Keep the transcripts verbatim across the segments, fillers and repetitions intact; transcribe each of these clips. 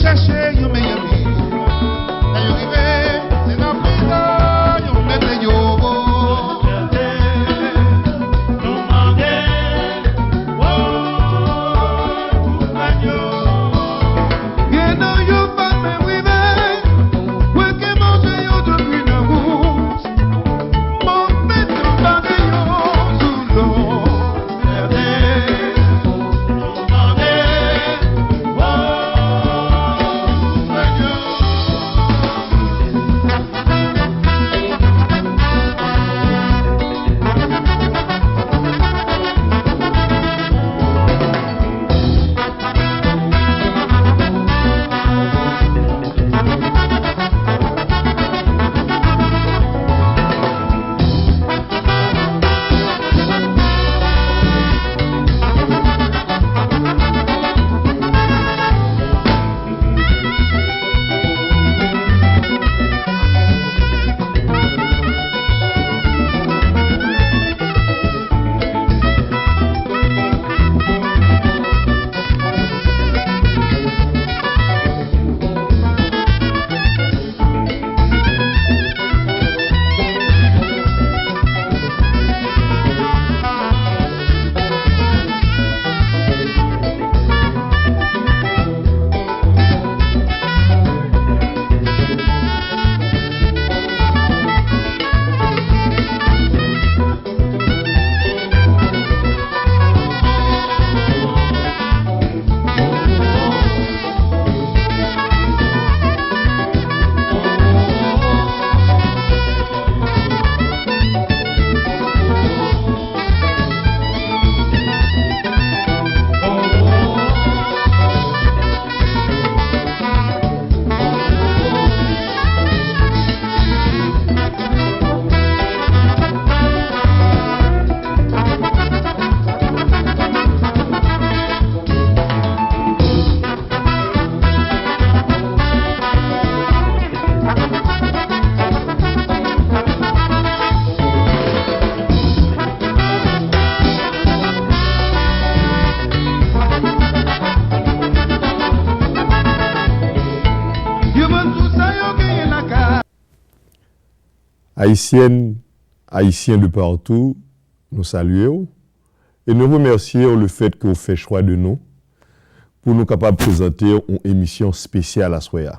Chèche yon meyè vi. Lè yo rive, se nan prizon yo mete yo. Gen nan yo pa menm rive, wè ke manje yo depi nan bouch. Mwen met yon pami yo sou lòt. Yo bann tout sa yo genyen lakay. Ayisyèn, Ayisyen de partou, nou salye w e nou remèsye w lefèt ke w fè chwa de nou pou nou kapab prezante w yon emisyon espesyal aswè a.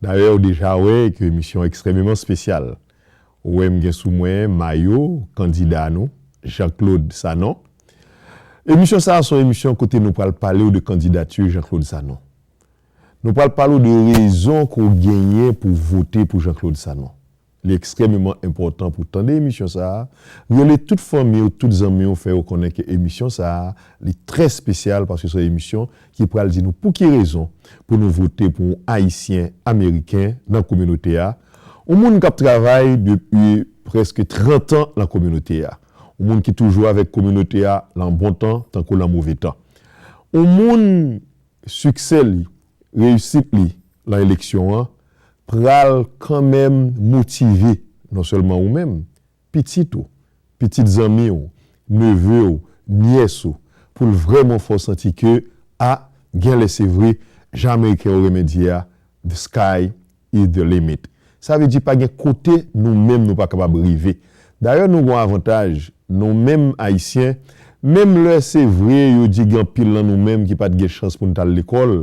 Dayè, w deja wè ke emisyon ekstrèmeman espesyal. Ou wè m gen sou mwen mayo kandida nou, Jean Claude Sanon. Emisyon sa a se yon emisyon kote nou pral pale w de kandidati Jean Claude Sanon. Nou pral pale w de rezon ke w genyen pou w vote pou Jean Claude Sanon. Li ekstrèmeman enpòtan pou w tande emisyon sa a. Rele tout fanmi w, tout zanmi w, fè yo konnen ke emisyon sa a, li trè espesyal paske se yon emisyon ki pral di nou pou ki rezon pou nou vote pou yon Ayisyen Ameriken nan kominote a. Yon moun k ap travay depi prèske trant an nan kominote a. Yon moun ki toujou avèk kominote a lan bon tan tankou lan move tan. Yon moun siksè li, reyisit li lan eleksyon an pral kanmenm motive non sèlman ou menm, pitit ou, pitit zanmi w, neve w, nyès ou, pou l vrèman fè w santi ke, a, genlè se vre, jan Ameriken yo renmen di a, the sky is the limit. Sa vle di pa gen kote nou menm nou pa kapab rive. Dayè, nou gen yon avantaj, nou menm Ayisyen, menm lè se vre yo di gen anpil nan nou menm ki pa t gen chans pou n t al lekòl,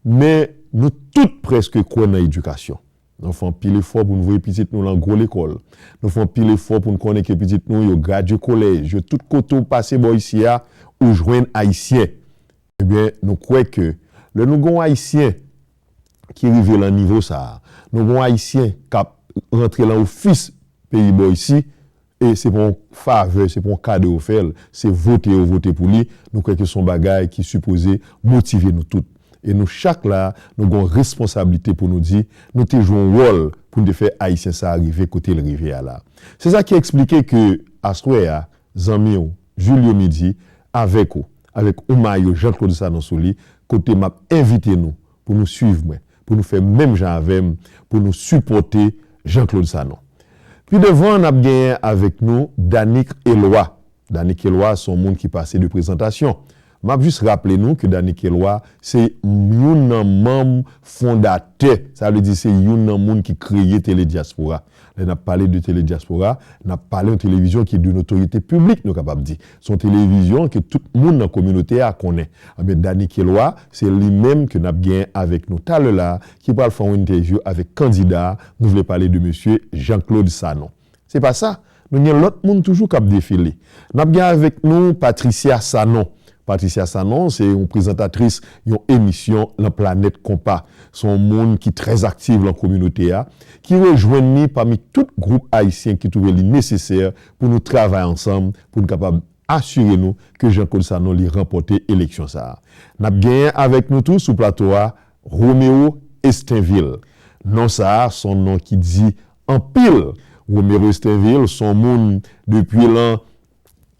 men nou tout prèske kwè nan edikasyon. Nou fè anpil efò pou n voye pitit nou lan gwo lekòl. Nou fè anpil efò pou n konnen ke pitit nou yo gradye kolèj, yo tout kote w pase bò isi a, ou jwenn Ayisyen. Ebyen, nou kwè ke lè nou gen yon Ayisyen ki rive lan nivo sa a, nou gen yon Ayisyen k ap rantre lan ofis peyi bò isi, e se pa yon favè, se pa yon kado yo fè l, se vote yo vote pou li, nou kwè ke se yon bagay ki sipoze motive nou tout. E nou chak la, nou gen yon responsablite pou nou di, nou te jwe yon wòl pou n te fè Ayisyen sa a rive kote l rive a la. Se sa ki eksplike ke aswè a, zanmi w, Julio Midi, avèk ou, avèk yon mayo Jean Claude Sanon sou li, kote m ap envite nou pou nou swiv mwen, pou nou fè menm jan avè m, pou nou sipòte Jean Claude Sanon. Pi devan, n ap genyen avèk nou Danick Eloi. Danick Eloi se yon moun ki pase de prezantasyon. M ap jis raple nou ke Dany Kelwa se youn nan manm fondatè, sa vle di se youn nan moun ki kreye Tele Dyaspora. Lè n ap pale de Tele Dyaspora, n ap pale yon televizyon ki de notorite piblik, nou kapab di. Se yon televizyon ke tout moun nan kominote a konnen. Ebyen, Dany Kelwa, se li menm ke n ap gen avèk nou talè la, ki pral fè yon entèvyou avèk kandida a, nou vle pale de mesye Jean Claude Sanon. Se pa sa, nou gen lòt moun toujou k ap defile. N ap gen avèk nou Patricia Sanon. Patricia Sanon se yon prezantatris yon emisyon lan Planèt Konpa. Se yon moun ki trè aktif lan kominote a, ki rejwenn li pami tout gwoup ayisyen ki twouve li nesesè pou nou travay ansanm, pou nou kapab asire nou ke Jean Claude Sanon li ranpòte eleksyon sa a. N ap genyen avèk nou tou sou plato a Romeo Estenville. Non sa a, se yon non ki di anpil. Romeo Estenville, se yon moun depi lan,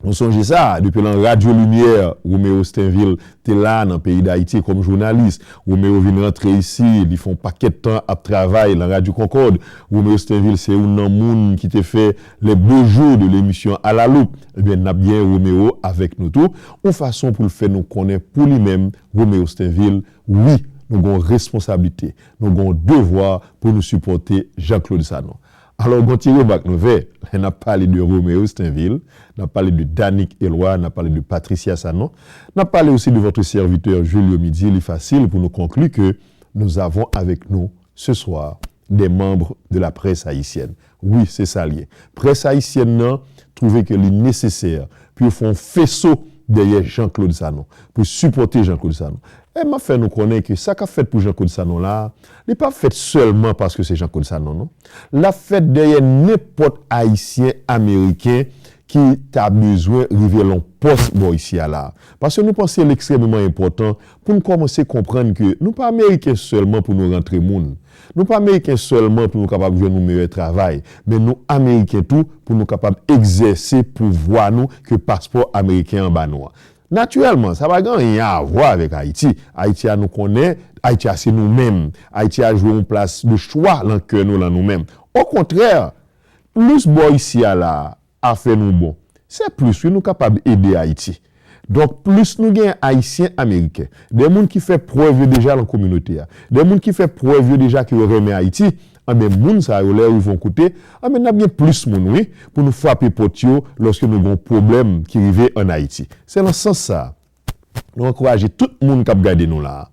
nou sonje sa, depi lan Radyo Limyè, Romeo Estenville te la nan peyi Dayiti kòm jounalis. Romeo vin rantre isi, li fè yon pakèt tan ap travay lan Radyo Concorde. Romeo Estenville se youn nan moun ki te fè les beaux jours de l'émission À la loupe. Ebyen, n ap gen Romeo avèk nou tou, yon fason pou l fè nou konnen pou li menm, Romeo Estenville, wi, nou gen yon responsablite, nou gen yon devwa pou nou sipòte Jean Claude Sanon. Alò, gen yon ti remak nou fè, lè n ap pale de Romeo Estenville, n ap pale de Dany Kelwa, n ap pale de Patricia Sanon, n ap pale osi de votre serviteur Julio Midi, li fasil pou nou konkli ke nous avons avec nous ce soir des membres de la presse haïtienne. Wi, se sa l ye. Près ayisyèn nan twouve ke li nesesè pou yo fè yon feso dèyè Jean Claude Sanon, pou sipòte Jean Claude Sanon. E m ap fè nou konnen ke sa k ap fèt pou Jean Claude Sanon la, li p ap fèt sèlman paske se Jean Claude Sanon, non. L ap fèt dèyè nenpòt Ayisyen Ameriken ki ta bezwen rive lan yon pòs bò isi a la. Paske nou panse l ekstrèmeman enpòtan pou n kòmanse konprann ke nou pa Ameriken sèlman pou nou rantre moun. Nou pa Ameriken sèlman pou nou kapab jwenn yon meyè travay, men nou Ameriken tou pou nou kapab egzèse pouvwa nou ke paspò ameriken an ba nou an. Natirèlman, sa pa gen anyen a vwa avèk Ayiti. Ayiti a nou konnen, Ayiti a se nou menm. Ayiti a jwe yon plas de chwa lan kè nou, lan nou menm. Okontrè, plis bò isi a la a fè nou bon, se plis wi nou kapab ede Ayiti. Donk, plis nou gen Ayisyen Ameriken, de moun ki fè prèv yo deja lan kominote a, de moun ki fè prèv yo deja ke yo renmen Ayiti, anben, moun sa yo, lè yo rive yon kote, anben, n ap gen plis moun, wi, pou nou frape pòt yo lòske nou gen yon pwoblèm ki rive ann Ayiti. Se lan sans sa a, nou ankouraje tout moun k ap gade nou la a,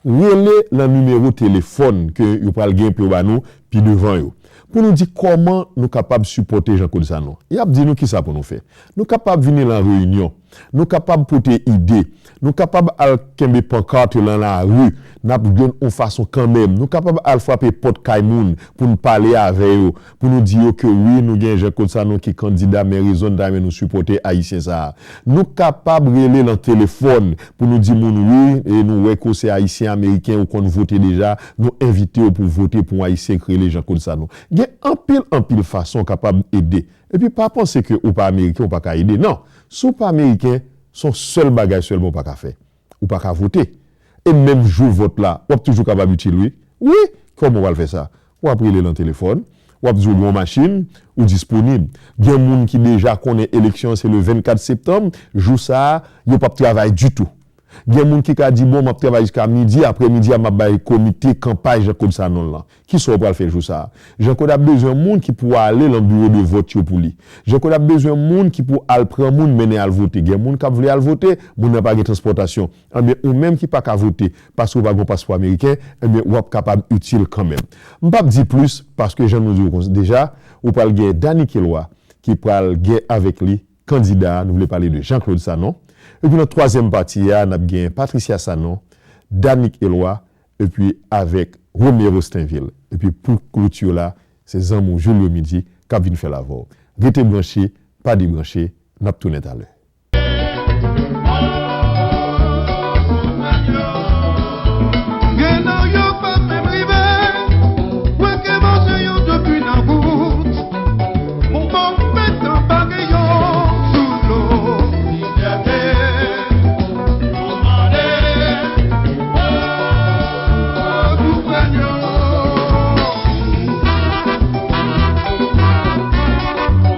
rele lan nimewo telefòn ke yo pral gen pou yo ba nou pi devan yo, pou nou di kòman nou kapab sipòte Jean Claude Sanon. Y ap di nou kisa pou nou fè. Nou kapab vini lan reyinyon. Nou kapab pote ide. Nou kapab al kenbe pankart yo lan lari. N ap jwenn yon fason kanmenm. Nou kapab al frape pòt kay moun pou n pale avè yo, pou nou di yo ke wi, nou gen Jean Claude Sanon ki kandida, men rezon n ta renmen nou sipòte Ayisyen sa a. Nou kapab rele lan telefòn pou nou di moun wi, e nou wè ke w se Ayisyen Ameriken, ou konn vote deja, nou envite w pou w vote pou yon Ayisyen ki rele Jean Claude Sanon. Gen anpil, anpil fason w kapab ede. Epi pa panse ke ou pa Ameriken, ou pa ka ede. Non, si w pa Ameriken, se yon sèl bagay sèlman ou pa ka fè. Ou pa ka vote. E menm jou vòt la, w ap toujou kapab itil, wi. Wi, kòman w pral fè sa? W ap rele lan telefòn, w ap di w gen yon machin, ou disponib. Gen moun ki deja konnen eleksyon an se le vennkat septanm, jou sa a, yo p ap travay ditou. Gen moun ki ka di, bon, m ap travay jiska midi, aprè midi a, m ap bay komite kanpay Jean Claude Sanon lan. Kisa w pral fè jou sa a? Jean Claude ap bezwen moun ki pou ale lan biwo de vòt yo pou li. Jean Claude ap bezwen moun ki pou al pran moun, mennen al vote. Gen moun k ap vle al vote, moun nan pa gen transpòtasyon. Anben, ou menm ki pa ka vote paske w pa gen yon paspò ameriken, enben, w ap kapab itil kanmenm. M p ap di plis, paske jan nou di w konsa deja, ou pral gen Dany Kelwa ki pral gen avèk li kandida a, nou vle pale de Jean Claude Sanon. Epi nan twazyèm pati a, n ap gen Patricia Sanon, Dany Kelwa, epi avèk Romero Stainville. Epi pou kloti la, se zanmi w Julio Midi k ap vin fè l avè w. Rete branche, pa debranche, n ap tounen talè. Gen nan yo pa menm rive, wè ke manje yo depi nan gout. Mon bon, metan bare yo sou lo. Libète, mon mande, oh, gouvènman.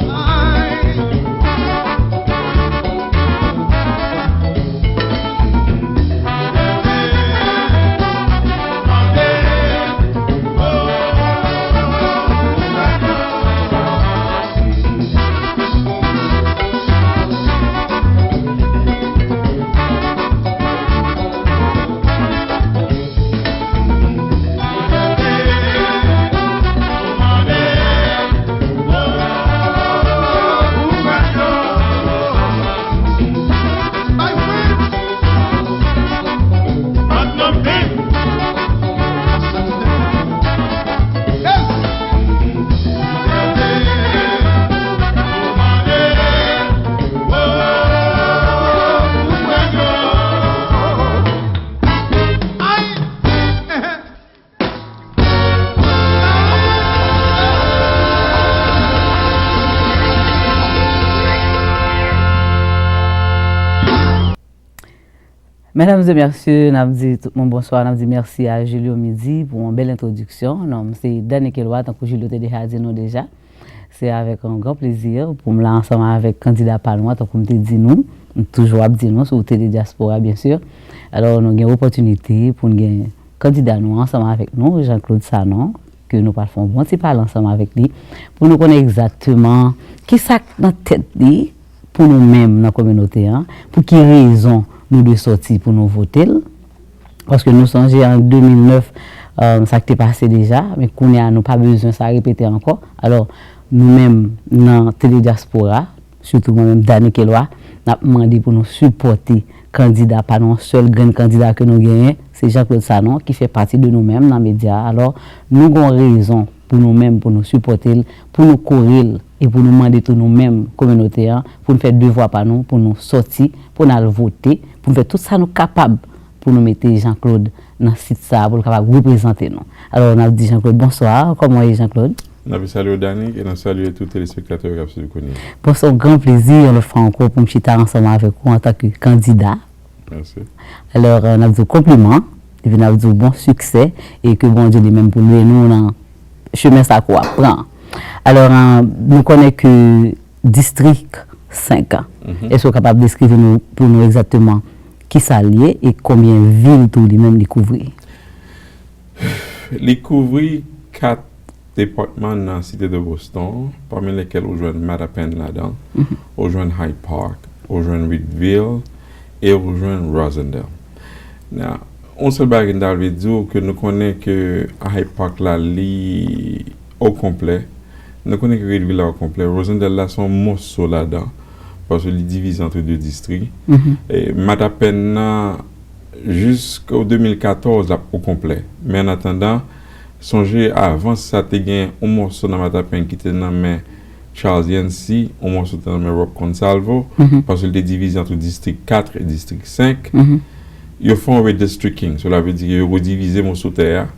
Ay. Medam e mesye, n ap di tout moun bonswa, n ap di mèsi a Julio Midi pou yon bèl entwodiksyon. Non m se Dany Kelwa, tankou Julio te deja di nou deja. Se avèk yon gran plezi pou m la ansanm avèk kandida pa nou an, tankou m te di nou, m toujou ap di nou, sou Tele Diaspora, byen si. Alò, nou gen opòtinite pou n gen kandida nou an ansanm avèk nou, Jean Claude Sanon, ke nou pral fè yon bon ti pale ansanm avèk li, pou nou konnen egzakteman kisa k nan tèt li pou nou menm nan kominote an, pou ki rezon nou dwe sòti pou nou vote l. Paske nou sonje an de mil nèf, sa k te pase deja, men kounye a nou pa bezwen sa repete ankò. Alò, nou menm nan Tele Diaspora, sitou mwen menm Dany Kelwa, n ap mande pou nou sipòte kandida pa nou, yon sèl grenn kandida ke nou genyen, se Jean Claude Sanon, ki fè pati de nou menm nan medya a. Alò, nou gen yon rezon pou nou menm, pou nou sipòte l, pou nou kore l, e pou nou mande tou nou menm, kominote an, pou n fè devwa pa nou, pou nou sòti, pou n al vote, pou n fè tout sa nou kapab pou nou mete Jean Claude nan sit sa a, pou l kapab reprezante nou. Alò, n ap di Jean Claude bonswa. Kòman w ye, Jean Claude? N ap salye w, Dany, e n ap salye tout telespektatè yo k ap swiv kounye a. Bon, se yon gran plezi, yon lòt fwa ankò, pou m chita ansanm avèk ou antanke kandida. Mèsi. Alò, n ap di w konpliman, epi n ap di w bon siksè, e ke Bondye li menm pou l lwe nou nan chemen sa ke w ap pran. Alò, nou konnen ke distrik senk an. Èske w kapab deskrive nou, pou nou egzakteman kisa l ye e konbyen vil tou li menm li kouvri? Li kouvri kat depatman nan site de Boston, pami lekel ou jwenn Mattapan ladan, ou jwenn Hyde Park, ou jwenn Reedville, e ou jwenn Rosendale. Now, yon sèl bagay ke m ta vle di w, ke nou konnen ke Hyde Park la, li o konplè. Nou konnen ke Reedville la o konplè. Rosendale la, se yon mòso ladan, paske li divize ant de distri. E Mattapan nan, jiska de mil katòz, l ap o konplè. Men annatandan, sonje avan sa, te gen yon mòso nan Mattapan ki te nan men Charles Yancey, yon mòso te nan men Rob Consalvo, paske li te divize ant distrik kat e distrik senk. Yo fè yon redistricting, cela veut dire yo redivize mòso tè a.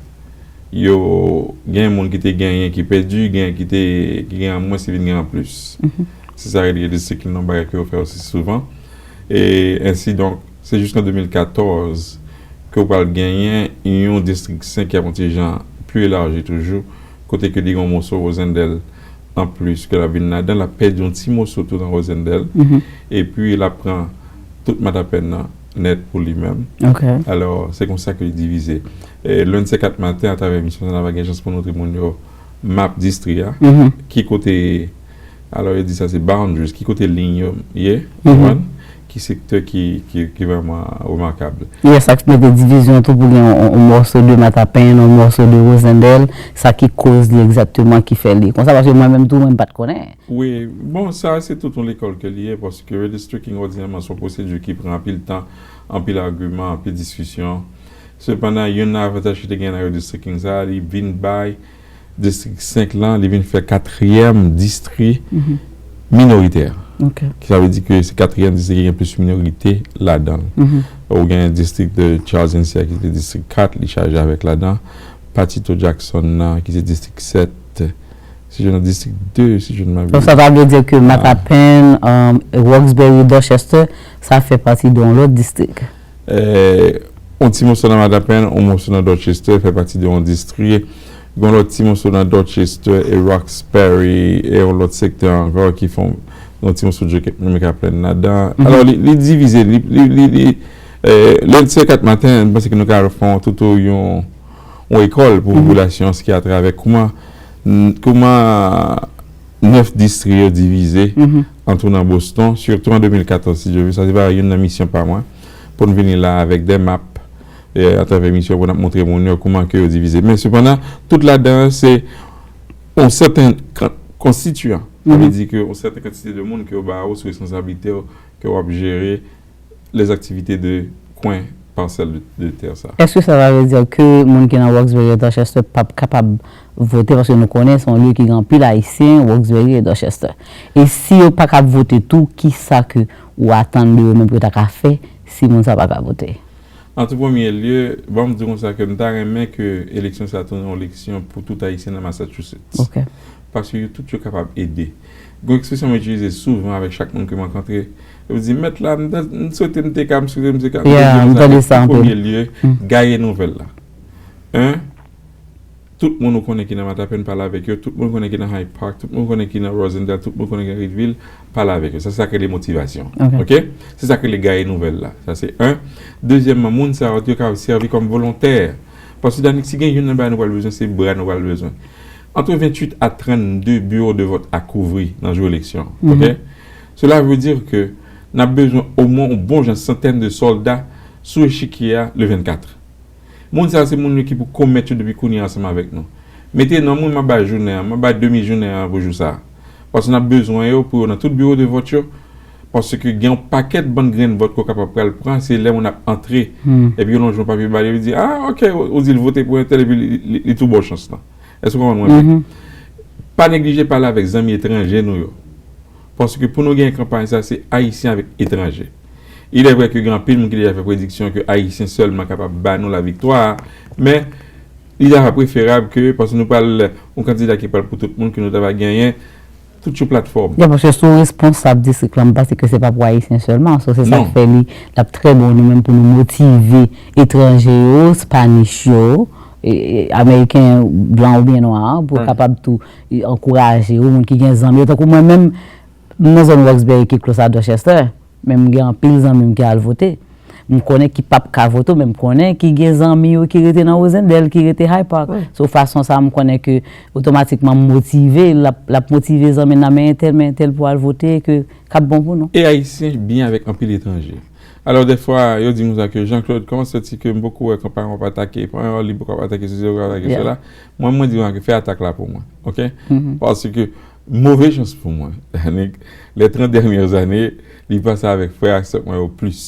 Yo gen moun ki te genyen ki pèdi, gen ki te, ki gen an mwens, ki vin gen an plis. Se sa rele redistricting, yon bagay ke yo fè osi souvan. E ensi donk, se jiskan de mil katòz ke w pral genyen yon distrik senk ki ap yon ti jan pli elaji toujou, kote ke li gen yon mòso Rosendale an plis ke l ap vin ladan, l ap pèdi yon ti mòso tou nan Rosendale, epi l ap pran tout Mattapan nan nèt pou li menm. Alò, se konsa ke li divize. E, lendi se kat maten, atravè emisyon sa, n ap gen chans pou montre moun yo map distri a, ki kote, alò, yo di sa se boundaries, ki kote liy yo ye, konprann? Ki sektè ki, ki, ki vrèman remakab. Yes, sa k mete divizyon tou pou gen yon, yon mòso de Mattapan, yon mòso de Rosendale, sa ki koz li egzakteman ki fè li konsa, paske mwen menm tou, mwen m pa t konnen. Wi, bon, sa se tout yon lekòl ke li ye, paske redistricting òdinèman se yon pwosedi ki pran anpil tan, anpil agiman, anpil diskisyon. Sepandan, youn nan avantaj ki te gen nan redistricting sa a, li vin bay distrik senk lan, li vin fè katriyèm distri minoritè. Ki sa vle di ke se katriyèm distri ki gen plis minorite ladan l. Ou gen distrik de Charles Yancey a ki se distrik kat, li chaje avèk ladan. Patito Jackson nan, ki se distrik sèt, si je nan distrik de, si je ne m'abuse. Donk, sa ta vle di ke Mattapan, Roxbury, Dorchester, sa fè pati de yon lòt distrik. Eh, yon ti mòso nan Mattapan, yon mòso nan Dorchester, fè pati de yon distri. Gen yon lòt ti mòso nan Dorchester e Roxbury, e yon lòt sektè ankò ki fè yon, yon ti mòso de Jamaica Plain ladan. Alò, li, li divize, li, li, li, li, eh, lendi se kat maten, m panse ke nou ka fè yon, tout yon, yon ekòl pou popilasyon ki atravè kouman, kouman nèf distri yo divize antou nan Boston, sitou an de mil katòz, si Dye vle. Sa se va youn nan misyon pa mwen, pou n vini la avèk de map, e, atravè misyon pou n ap montre moun yo kouman ke yo divize. Men sepandan, tout ladan, se yon sèten kan-, konstitiyan. Sa vle di ke yon sèten kantite de moun ke yo ba ou sou responsablite w, ke w ap jere les activités de kwen pasèl de, de tè sa. Èske sa ta vle di ke moun ki nan Roxbury e Dorchester p ap kapab vote? Paske nou konnen se yon lye ki gen anpil Ayisyen, Roxbury e Dorchester. E si yo pa ka vote tou, ki sa ke ou atann de yo menm pou yo ta ka fè si moun sa pa ka vote? An tou premye lye, ban m di konsa ke m ta renmen ke eleksyon sa tounen yon eleksyon pou tout Ayisyen nan Massachusetts. Paske yo tout yo kapab ede. Gen yon ekspresyon mwen itilize souvan avèk chak moun ke m rankontre, Yo di, mèt la, m swete m te ka, m swete m te ka. M te di nou sa, an premye lye, gaye nouvèl la. En, tout moun ou konnen ki nan Matapen, pale avèk yo. Tout moun konnen ki nan Hyde Park, tout moun konnen ki nan Rosendale, tout moun konnen ki nan Reedville, pale avèk yo. Sa, se sa k rele motivasyon. Ok? Se sa k rele gaye nouvèl la. Sa, se en. Dezyèmman, moun sa yo, yo ka sèvi kòm volontè. Paske, Danik, si gen youn nan bagay nou pral bezwen, se bra nou pral bezwen. Entre vingt-huit à trente-deux bureaux de vote à couvrir dans le jour élection. Ok? Cela veut dire que n ap bezwen omwen yon bon jan santèn de sòlda sou echikye a le vennkat. Moun sa yo se moun yo ki pou komèt yo depi kounye a ansanm avèk nou. Mete non, mwen, m ap bay jounen an, m ap bay demi jounen an pou jou sa a. Paske n ap bezwen yo pou yo nan tout biwo de vòt yo. Paske gen yon pakèt bann grenn vòt ke w kapab pral pran, se lè moun ap antre, epi yo lonje yon papye ba li, yo di, ah, ok, ou, ou di l vote pou entèl, epi li, li, li tou ba w chans lan. Èske w konprann mwen byen? Pa neglije pale avèk zanmi etranje nou yo. Paske pou nou gen kanpay sa, se Ayisyen avèk etranje. Il est vrai ke gen anpil moun ki deja fè prediksyon ke Ayisyen sèlman kapab ba nou laviktwa, men li ta preferab ke, paske nou pral, yon kandida ki pral pou tout moun, ke nou ta va genyen tout yon platfòm. Ya, paske si w responsab distrik la, m panse ke se pa pou Ayisyen sèlman. So, se sa k fè li, l ap trè bon nou menm pou nou motive etranje yo, Spanish yo, e, e, Ameriken blan oubyen nwa, pou yo kapab tou, e, ankouraje yo, moun ki gen zanmi yo. Tankou mwen menm, m nan zòn Roxbury ki close a Dorchester, men m gen anpil zanmi m ki al vote. M konnen ki p ap ka vote, men m konnen ki gen zanmi yo ki rete nan Rosendale, ki rete Hyde Park. So, fason sa, m konnen ke otomatikman m motive, l ap, l ap motive zanmi l nan men entèl, men entèl pou al vote, ke k ap bon pou nou. E Ayisyen byen avèk anpil etranje. Alò, dèfwa, yo di m sa ke, Jean-Claude, kòman se fè ke m poko wè kanpay an ap atake, li poko ap atake sesi, poko ap atake sela? Mwen, mwen di w ke fè atak la pou mwen, ok? Paske, move chans pou mwen, Danik, les trente dernières années, li pase avèk frè ak sè mwen yo plis.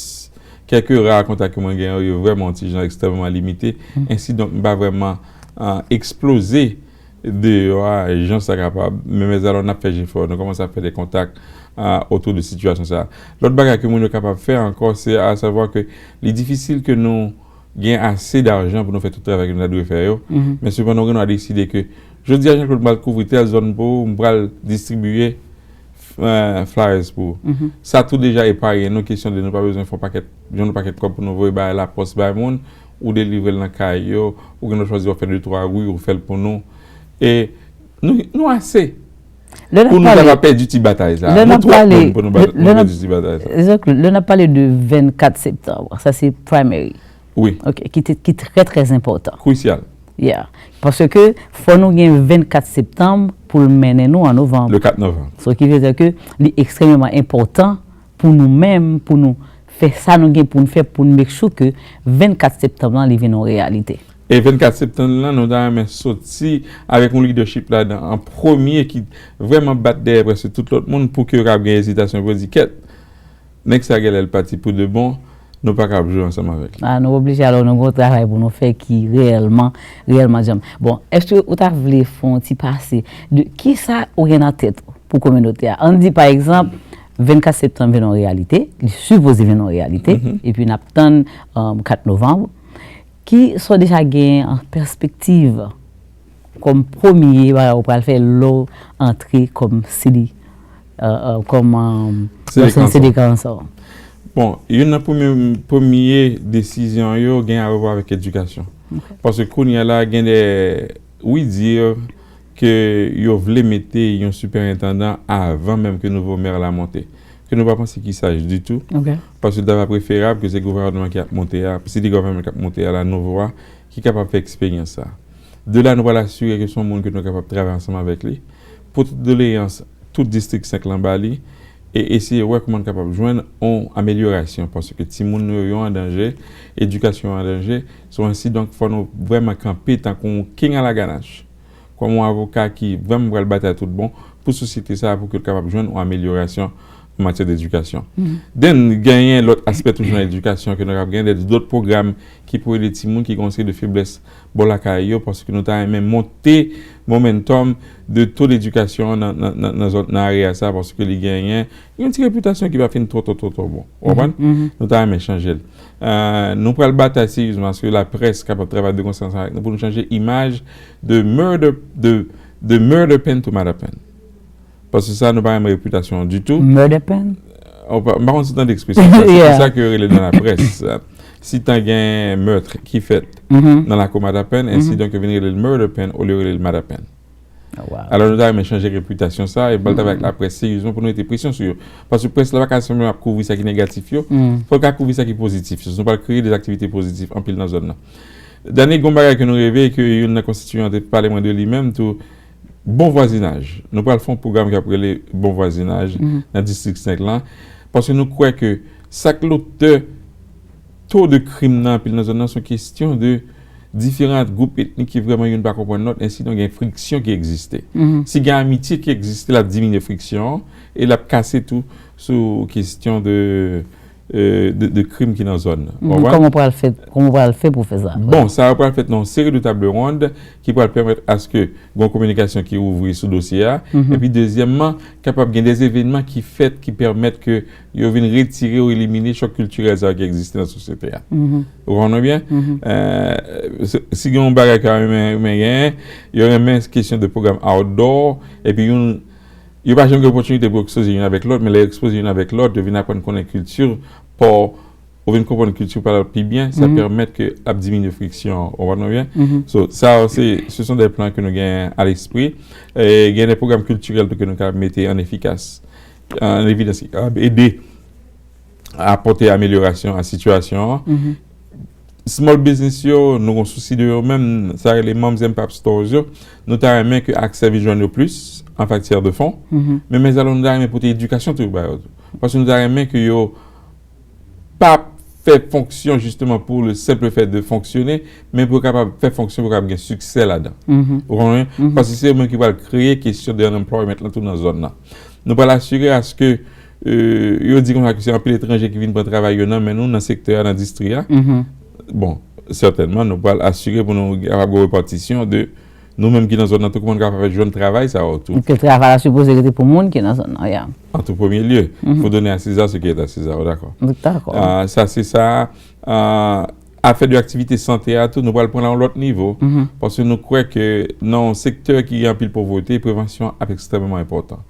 Kèlke ra kontak ke mwen genyen yo, yo vrèman yon ti jan ekstrèmman limite. Ensi donk, m pa vrèman, ah, eksploze deyò a, jan sa kapab. Men, mezalò, n ap fè jefò. Nou kòmanse ap fè de kontak, ah, otou de sitiyasyon sa a. Lòt bagay ke moun yo kapab fè ankò, se asavwa ke li difisil ke nou gen ase dajan pou nou fè tout travay ke nou ta dwe fè yo. Men sepandan, ou gen dwa deside ke jodi a, Jean-Claude, m pral kouvri tèl zòn pou ou, m pral distribiye, eh, flyers pou ou. Sa tou deja epaye nou kesyon de nou pa bezwen fè yon pakèt, jwenn yon pakèt kòb pou nou voye bay lapòs bay moun, ou delivre l nan kay yo, ou gen dwa chwazi w ap fè de twa ri, ou fè l pou nou. E nou, nou ase pou nou ta va pèdi ti batay sa. Nou twòp moun pou nou pèdi ti batay sa. Jean-Claude, lè n ap pale de vennkat septanm, sa se primary. Wi. Ok, ki te, ki trè, trè enpòtan. Krisyal. Yeah. Paske fò nou gen vennkat septanm pou l mennen nou an novanm. Le quatre novembre. So ki vle di ke li ekstrèmeman enpòtan pou nou menm, pou nou fè sa nou gen pou n fè, pou n make sure ke vennkat septanm lan, li vin yon reyalite. E vennkat septanm lan, nou ta renmen soti avèk yon leadership ladan an premye ki vrèman bat dèyè prèske tout lòt moun pou ke yo kapab gen ezitasyon pou yo di, kèt, nèg sa genlè l pati pou de bon, nou pa ka ap jwe ansanm avèk li. Ah, nou oblije, alò nou gen yon travay pou nou fè ki reyèlman, reyèlman djanm. Bon, èske ou ta vle fè yon ti pase de kisa ou gen nan tèt ou pou kominote a? Ann di, pa egzanp, vennkat septanm vin yon reyalite, li sipoze vin yon reyalite, epi n ap tann, um, kat novanm. Ki sa w deja gen an pèspektiv kòm premye bagay ou pral fè lè w antre kòm city, euh, euh, kòm, euh, City Council? City Council? Bon, youn nan premye, premye desizyon yo gen a wè avèk edikasyon. Ok. Paske kounye a la, gen de, wi, di ke yo vle mete yon siperentandan avan menm ke nouvo mè la monte. Ke nou pa panse ki saj ditou. Ok. Paske l ta preferab ke se gouvènman ki ap monte a, city government k ap monte a la, nouvo a, ki kapab fè eksperyans sa. De la, nou pral asire ke se yon moun ke nou kapab travay ansanm avèk li, pote doleyans tout distrik senk lan ba li, e eseye wè kòman n kapab jwenn yon amelyorasyon, paske timoun nou yo, yo an danje, edikasyon an danje, so ensi donk, fò nou vrèman kanpe tankou yon king à la ganache, kòm yon avoka ki vrèman pral batay tout bon pou sosyete sa a, pou ke l kapab jwenn yon amelyorasyon an matyè dedikasyon. Then, genyen lòt aspè toujou nan edikasyon ke nou kapab genyen, de, dòt pwogram ki pou ede timoun ki gen yon seri de feblès bò lakay yo, paske nou ta renmen monte momentum de to ledikasyon nan, nan, nan, nan zòn, nan area sa, paske li genyen yon ti repitasyon ki pa fin twò, twò, twò, twò bon. Ou konprann? Nou ta renmen chanje l. Euh, nou pral batay seryezman aske laprès kapab travay de konsyans avèk nou pou nou chanje imaj de murder, de, de murder pen to mother pen. Paske sa, nou pa renmen repitasyon an ditou. Murder pen? Oh, pa- m pa konn si w tande ekspresyon sa. Se konsa ke yo rele l nan laprès. Si tan gen mèt ki fèt nan lakou Matapan, ensi donk yo vin rele l murder pen olye yo rele l Matapan. Alò nou ta renmen chanje repitasyon sa e pral travay ak laprès seryezman pou nou mete presyon sou yo. Paske près la pa ka senpleman ap kouvri sa ki negatif yo, fò l ka kouvri sa ki pozitif yo. Si nou pral kreye de aktivite pozitif anpil nan zòn nan. Dènye gwo bagay ke nou reve, ke youn nan konstitiyan te pale mwen de li menm tou, bon vwazinaj. Nou pral fè yon pwogram ki ap rele bon vwazinaj nan distrik senk lan. Paske nou kwè ke sa k lotè to de krim nan anpil nan zòn nan se yon kesyon de diferan gwoup etnik ki vrèman youn pa konprann lòt, ensi donk gen friksyon ki egziste. Si gen amitye ki egziste, l ap diminye friksyon an e l ap kase tou sou kesyon de, de, de krim ki nan zòn nan. Kòman w pral fè, kòman w pral fè pou fè sa? Bon, sa yo pral fèt nan yon seri de table ronde ki pral pèmèt aske gen yon kominikasyon ki ouvri sou dosye a. Epi dezyèmman, kapab gen de evènman ki fèt ki pèmèt ke yo vin retire ou elimine chòk kiltirèl sa yo ki egziste nan sosyete a. Ou konprann mwen byen? Si gen yon bagay ki renmen, renmen genyen, yo renmen kesyon de pwogram outdoor, epi youn, yo pa janm gen opòtinite pou yo ekspoze youn avèk lòt, men lè yo ekspoze youn avèk lòt, yo vin aprann konnen kilti pa w, ou vin konprann kilti pa lòt pi byen, sa pèmèt ke ap diminye friksyon, ou konprann mwen byen? So, sa, se, ce sont des plans que nous gagnons à l'esprit. E gen de pwogram kiltirèl tou ke nou ka mete an efikas, an evidans ki kapab ede apòte amelyorasyon a sitiyasyon an. Small business yo, nou gon sousi de yo menm, sa rele moms and pop stores yo. Nou ta renmen ke aksè vin jwenn yo plis an matyè de fon. Men, men alò, nou ta renmen pote edikasyon tou ba yo tou. Paske nou ta renmen ke yo pa fè fonksyon justement pour le simple fait de fonctionner, men pou yo kapab fè fonksyon, pou yo kapab gen siksè ladan. Ou konprann? Paske se yo menm ki pral kreye kesyon de unemployment lan tou nan zòn nan. Nou pral asire aske, euh, yo di konsa ke se anpil etranje ki vin pran travay yo nan men nou, nan sektè a, nan distri a. Bon, sètènman, nou pral asire pou nou kapab gen repatisyon de nou menm ki nan zòn nan tou, kòman nou kapab jwenn travay sa yo tou. Ke travay la sipoze rete pou moun ki nan zòn nan, ya. En tout premier lieu, il faut donner à César ce qui est à César, ou dakò? Dakò. Ah, sa se sa, ah, afè de aktivite sante a tou, nou pral pran l a yon lòt nivo, paske nou kwè ke nan yon sektè ki gen anpil povrete, prevansyon ap ekstrèmeman enpòtan.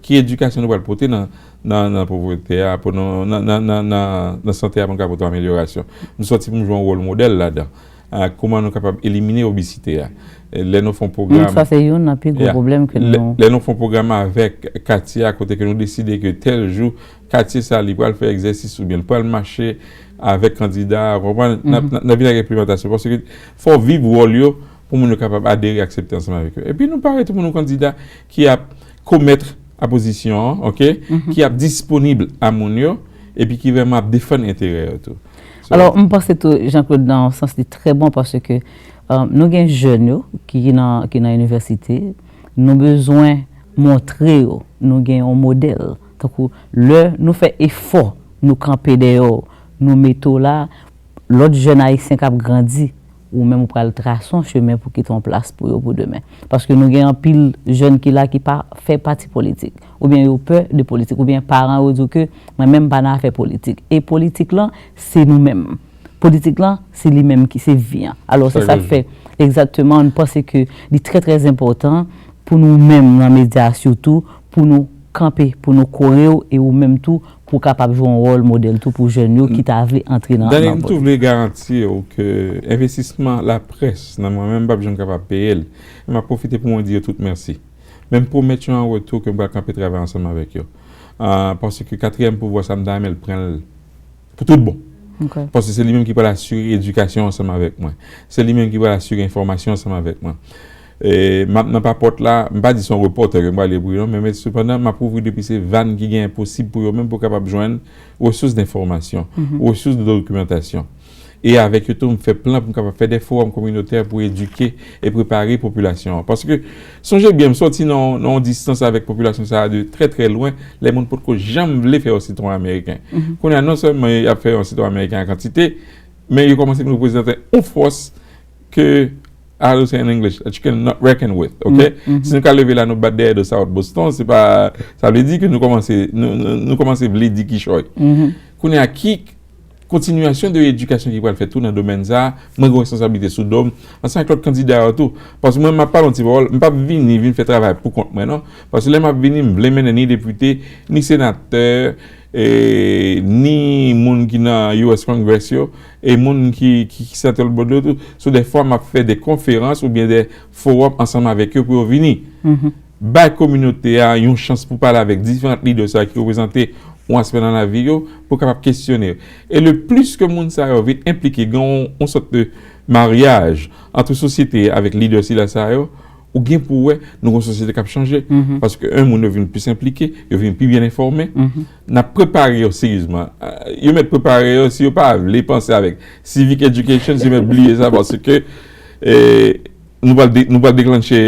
Ki edikasyon nou pral pote nan, nan, nan povrete a, pou nou, nan, nan, nan, nan, nan sante a, pou nou ka pote yon amelyorasyon? Nou sòti pou nou jwe yon wòl modèl ladan. Ah, kòman nou kapab elimine obezite a? Lè nou fè yon pwogram, sa se youn nan pi gwo pwoblèm ke nou, lè nou fè yon pwogram avèk katye a, kote ke nou deside ke tèl jou, katye sa li pral fè egzèsis oubyen li pral mache avèk kandida a, ou konprann? N ap, n ap, n ap vin ak enplimantasyon, paske fò w viv wòl yo pou moun yo kapab adere, aksepte ansanm avèk yo. Epi nou pare tou pou nou kandida ki ap komèt apozisyon an, oke, ki ap disponib a moun yo, epi ki vrèman ap defann enterè yo tou. So, alò, m panse tou, Jean Claude, nan yon sans, li trè bon paske, euh, nou gen jèn yo ki, ki nan, ki nan inivèsite, nou bezwen montre yo, nou gen yon modèl. Tankou, lè nou fè efò, nou kanpe dèyè w, nou mete w la, lòt jèn ayisyen k ap grandi, ou menm ou pral trase yon chemen pou kite yon plas pou yo pou demen. Paske nou gen anpil jèn ki la ki pa fè pati politik, oubyen yo pè de politik, oubyen paran yo di w ke mwen menm m pa nan afè politik. E politik lan, se nou menm. Politik lan, se li menm ki se vi an. Alò, se sa k fè, egzakteman, nou panse ke li trè, trè enpòtan pou nou menm nan medya sitou, pou nou kanpe, pou nou kore w e ou menm tou, pou w kapab jwe yon wòl modèl tou pou jèn yo ki ta vle antre nan, nan politik. Dani, m tou vle garanti w ke envestisman laprès nan mwen menm, m p ap janm kapab peye l. E m ap pwofite pou mwen di yo tout mèsi. Men m pwomèt yo an retou ke m pral kanpe travay ansanm avèk yo. Ah, paske katriyèm pouvwa sa, m ta renmen l pran l pou tout bon. Paske se li menm ki pral asire edikasyon ansanm avèk mwen. Se li menm ki pral asire enfòmasyon ansanm avèk mwen. E m ap nan papòt la, m pa di se yon repòtè ke m prale pou yo, men, men sepandan, m ap ouvri depi se vàn ki genyen posib pou yo menm pou kapab jwenn resous denfòmasyon, resous de dokimantasyon. E avèk yo tou, m fè plan pou m kapab fè de fowòm kominotè pou edike e prepare popilasyon an. Paske, sonje byen, m sòti nan, nan yon distans avèk popilasyon sa a de trè, trè lwen, lè moun potko janm vle fè yo sitwayen ameriken. Kounye a, non sèlman y ap fè yo sitwayen ameriken an kantite, men yo kòmanse vin reprezante yon fòs ke, I will say in English, that you cannot reckon with, oke? Si nou ka leve la, nou bat dèyè do South Boston, se pa, sa vle di ke nou kòmanse, nou, nou, nou kòmanse vle di kichòy. Kounye a, ki kontinyasyon de edikasyon ki pral fèt tou nan domèn sa a, mwen gen responsablite sou do m, ansanm ak lòt kandida yo tou. Paske mwen, m ap pale yon ti pawòl, m p ap vini, vin fè travay pou kont mwen, non. Paske lè m ap vini, m vle mennen ni depite, ni senatè, e, ni moun ki nan U S Congress yo, e moun ki, ki, ki Central Board yo tou, sou de fwa m ap fè de konferans oubyen de fowòm ansanm avèk yo pou yo vini. Bay kominote a yon chans pou pale avèk diferan lidè sa ki reprezante yon aspè nan lavi yo, pou kapab kesyone yo. E le plis ke moun sa yo vin enplike, gen yon, yon sòt de maryaj ant sosyete avèk lidè sila sa yo, ou gen pou wè, nou gen yon sosyete k ap chanje. Paske, en, moun yo vin plis enplike, yo vin pi byen enfòme. N ap prepare yo seryezman. Ah, yo mèt prepare yo, si yo pa vle panse avèk civic education, yo mèt bliye sa, paske, eh, nou pral de-, nou pral deklanche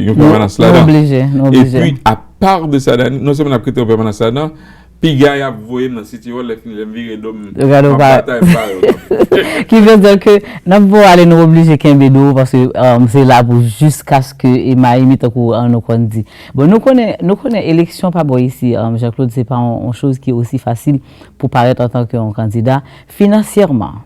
yon pèmanans ladan. Nou oblije, nou oblije. Epi, apa de sa, Dani, non sèlman n ap kite yon pèmanans ladan, piga y ap voye m nan City Hall, lè fini, lè m vire do m, m ap batay, m pa yo. Ki vle di ke n ap voye ale, nou oblije kenbe do, paske, um, se la pou jiskaske e mayi mi, tankou, uh, nou konn di. Bon, nou konnen, nou konnen eleksyon pa bò isi, um, Jean-Claude, se pa yon, yon choz ki osi fasil pou parèt antanke yon kandida finansyèman.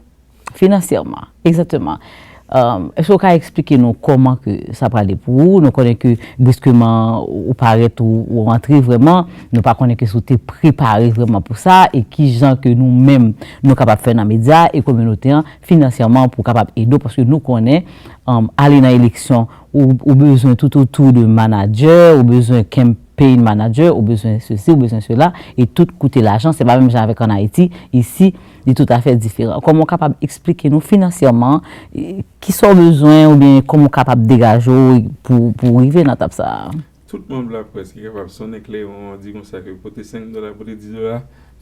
Finansyèman, egzakteman. Um, èske w ka eksplike nou kòman ke sa prale pou ou? Nou konnen ke briskeman ou parèt ou, ou antre vrèman, nou pa konnen ke si w te prepare vrèman pou sa, e kijan ke nou menm nou kapab fè nan medya e kominote an finansyèman pou kapab ede w, paske nou konnen, um, ale nan eleksyon, ou, ou bezwen tout otou de manadjè, ou bezwen campaign manager, ou bezwen sesi, ou bezwen sela, e tout koute lajan, se pa menm jan avèk ann Ayiti, isi, li toutafè diferan. Kòman w kapab eksplike nou finansyèman, e, kisa w bezwen oubyen kòman w kapab degaje w pou, pou w rive nan etap sa a? Tout manm laprès ki kapab sonnen klewon an, di konsa ke pote senk dola, pote dis dola,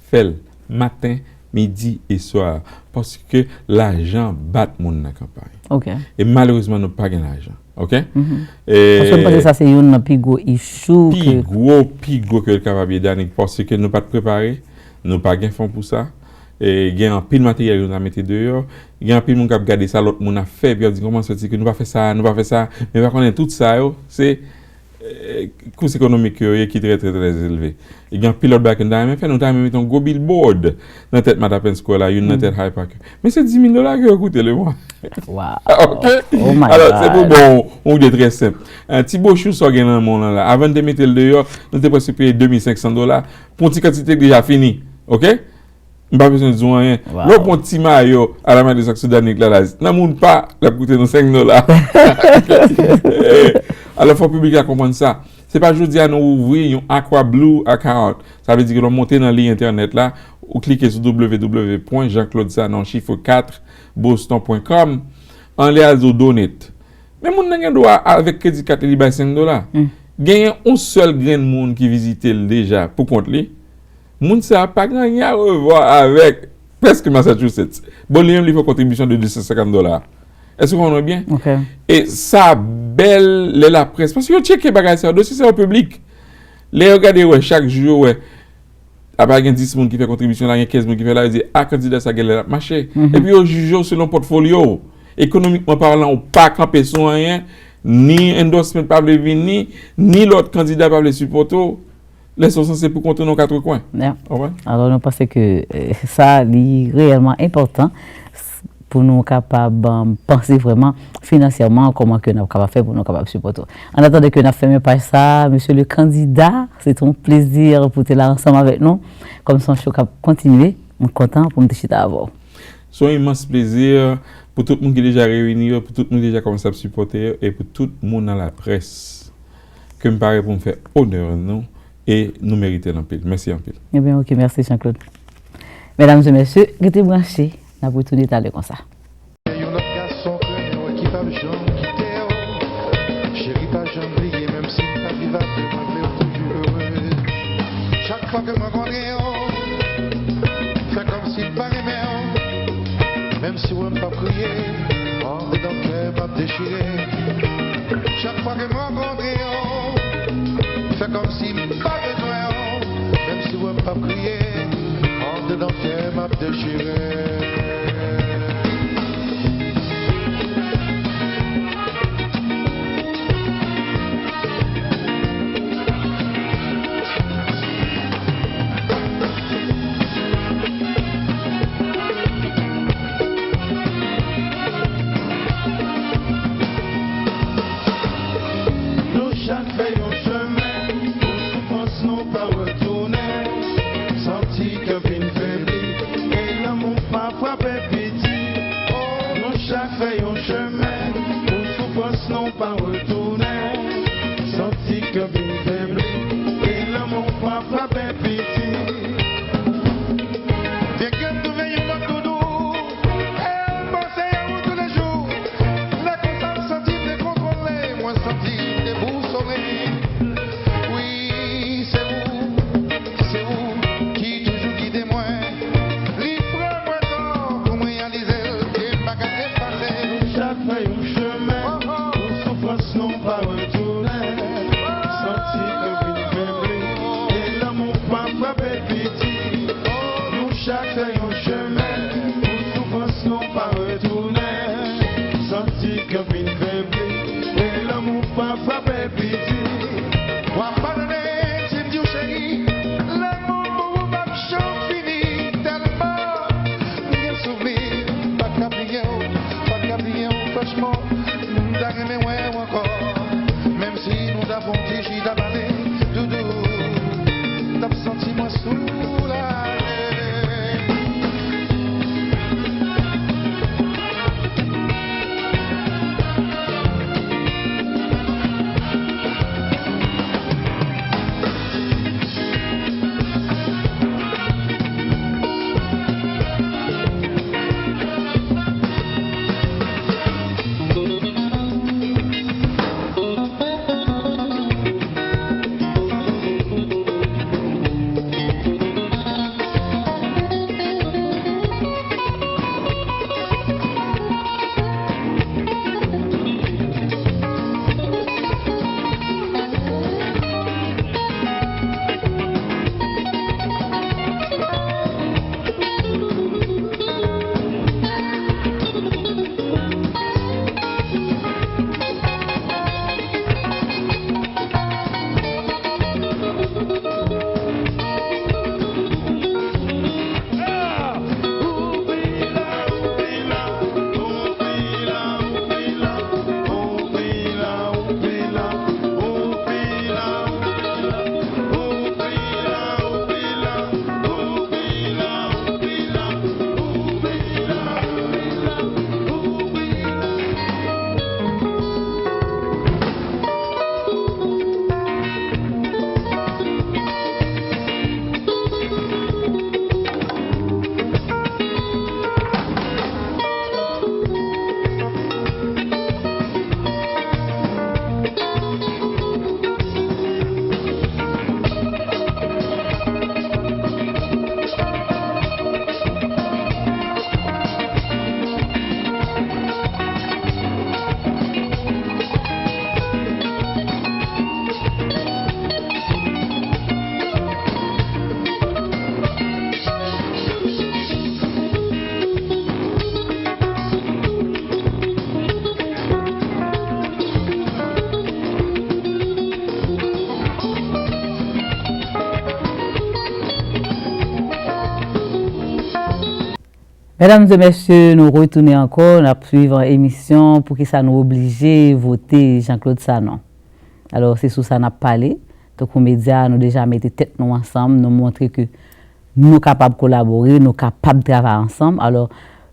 fè l maten, midi e swa. Paske lajan bat moun nan kanpay. Ok. E malerezman, nou pa gen lajan. Ok? E paske m panse sa se youn nan pi gwo issue pi ke gwo, pi gwo ke l kapab ye, Dani, paske nou pa t prepare, nou pa gen fon pou sa. E gen anpil materyèl yo ta mete deyò. Gen anpil moun k ap gade sa lòt moun ap fè, epi y ap di, "Kòman sa di ke nou pa fè sa, nou pa fè sa?" Men pa konnen tout sa yo, se, e, kous ekonomik yo ye ki trè, trè, trè elve. E gen anpil lòt bagay ke nou ta renmen fè. Nou ta renmen mete yon gwo billboard nan tèt Matapan Square la, youn nan tèt Hyde Park. Men se dis mil dola ke yo koute le mwa. Wow. Ok? Oh my God. Alò, se pou bon, yon ide trè senp. Yon ti bwochi sa w gen nan men w lan la. Avan n te mete l deyò, nou te prèske peye de mil senk san dola pou yon ti kantite ki deja fini. Ok? M pa bezwen di w anyen. Wow. Lè w pran ti mayo a la Madison Sudanic la, la, nan moun pa, l ap koute nou senk dola. Alò, fò piblik la konprann sa. Se pa jodi a nou ouvri yon Aqua Blue account. Sa vle di ke lè w monte nan liy entènèt la, ou klike sou w w w pwen jean claude sanon chif kat boston pwen com, anlè a di w donate. Men moun nan gen dwa avèk kredi kat li, li bay senk dola. Genyen yon sèl grenn moun ki vizite l deja pou kont li. Moun sa a pa gen anyen a revwa avèk prèske Massachusetts. Bon, li menm li fè kontribisyon de de san senkant dola. Èske w konprann mwen byen? Ok. E sa bèl lè laprès, paske yo tcheke bagay sa yo, dosye sa yo piblik. Lè yo gade, yo wè chak jou, yo wè, apa gen dis moun ki fè kontribisyon la, gen kenz moun ki fè la, yo di, "A, kandida sa genlè l ap mache." Epi yo jije w selon pòtfolyo w. Ekonomikman palan, ou pa kanpe sou anyen, ni endorsement pa vle vini, ni lòt kandida pa vle sipòte w. Lè sa w sanse pou kont ou nan katrekwen. Yeah. Ou konprann? Alò, nou panse ke, eh, sa, li reyèlman enpòtan s-, pou nou kapab, um, panse vrèman finansyèman kòman ke n ap kapab fè pou nou kapab sipòte w. An atandan ke n ap fèmen paj sa, mesye le kandida, se te yon plezi pou w te la ansanm avèk nou. Kòm se yon show k ap kontinye, m kontan pou m te chita avè w. Se yon imans plezi pou tout moun ki deja reyini yo, pou tout moun ki deja kòmanse ap sipòte yo, e pou tout moun nan laprès ke m pare pou m fè onè nou, e nou merite l anpil. Mèsi anpil. Ebyen, ok, mèsi, Jean-Claude. Medam e mesye, rete branche, n ap retounen talè konsa. Yon lòt gason konnen w ki p ap janm kite w. Cheri, pa janm bliye, menm si m pa viv avè w, mwen vle w toujou ere. Chak fwa ke m rankontre w, fè kòmsi m pa renmen w. Menm si w wè m p ap kriye, andedan kè m ap dechire. Chak fwa ke m rankontre w, fè kòmsi m pa bezwen w. Menm si w wè m p ap kriye, andedan kè m ap dechire. Nou chak fè yon chemen, pou soufrans nou pa retounen. Santi ke Chemen pou soufrans nou pa retounen. Santi kè vin febli, e lanmou pa frape piti. Byen ke m twouve yon lòt doudou, e m panse a ou toulejou. Lè konsa m santi m dekontwole, mwen santi m debousole. Wi, se ou, se ou ki toujou gide mwen. Li pran mwen tan pou m reyalize l, ke m pa ka efase l. Nou chak fè yon chemen, pou soufrans nou pa retounen. Santi kè vin febli, e lanmou pa frape piti. Nou chak fè yon chemen, pou soufrans nou pa retounen. Santi kè vin febli, e lanmou pa frape piti. W ap padone si m di w cheri, lanmou pou ou p ap janm fini. Tèlman m gen souvni, m pa ka bliye w, pa ka bliye w, franchman, m ta renmen wè w ankò. Menm si nou ta fè yon ti chita pale, doudou, m t ap santi mwen soulage. Medam e mesye, nou retounen ankò, n ap swiv emisyon Poukisa nou oblije vote Jean Claude Sanon. Alò, se sou sa n ap pale. Tankou medya, nou deja mete tèt nou ansanm, nou montre ke nou kapab kolabore, nou kapab travay ansanm. Alò,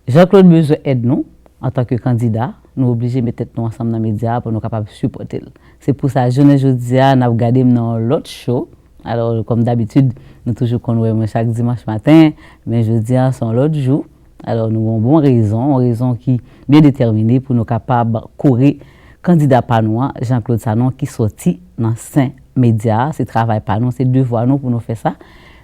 Jean Claude bezwen èd nou antanke kandida, nou oblije met tèt nou ansanm nan medya a pou nou kapab sipòte l. Se pou sa, jounen jodi a, n ap gade m nan yon lòt show. Alò, kòm dabitid, nou toujou konn wè mwen chak dimanch maten, men jodi a, se yon lòt jou. Alò, nou gen yon bon rezon, yon rezon ki byen detèmine pou nou kapab kore kandida pa nou an, Jean Claude Sanon, ki sòti nan Sen Medya. Se travay pa nou, se devwa nou pou nou fè sa.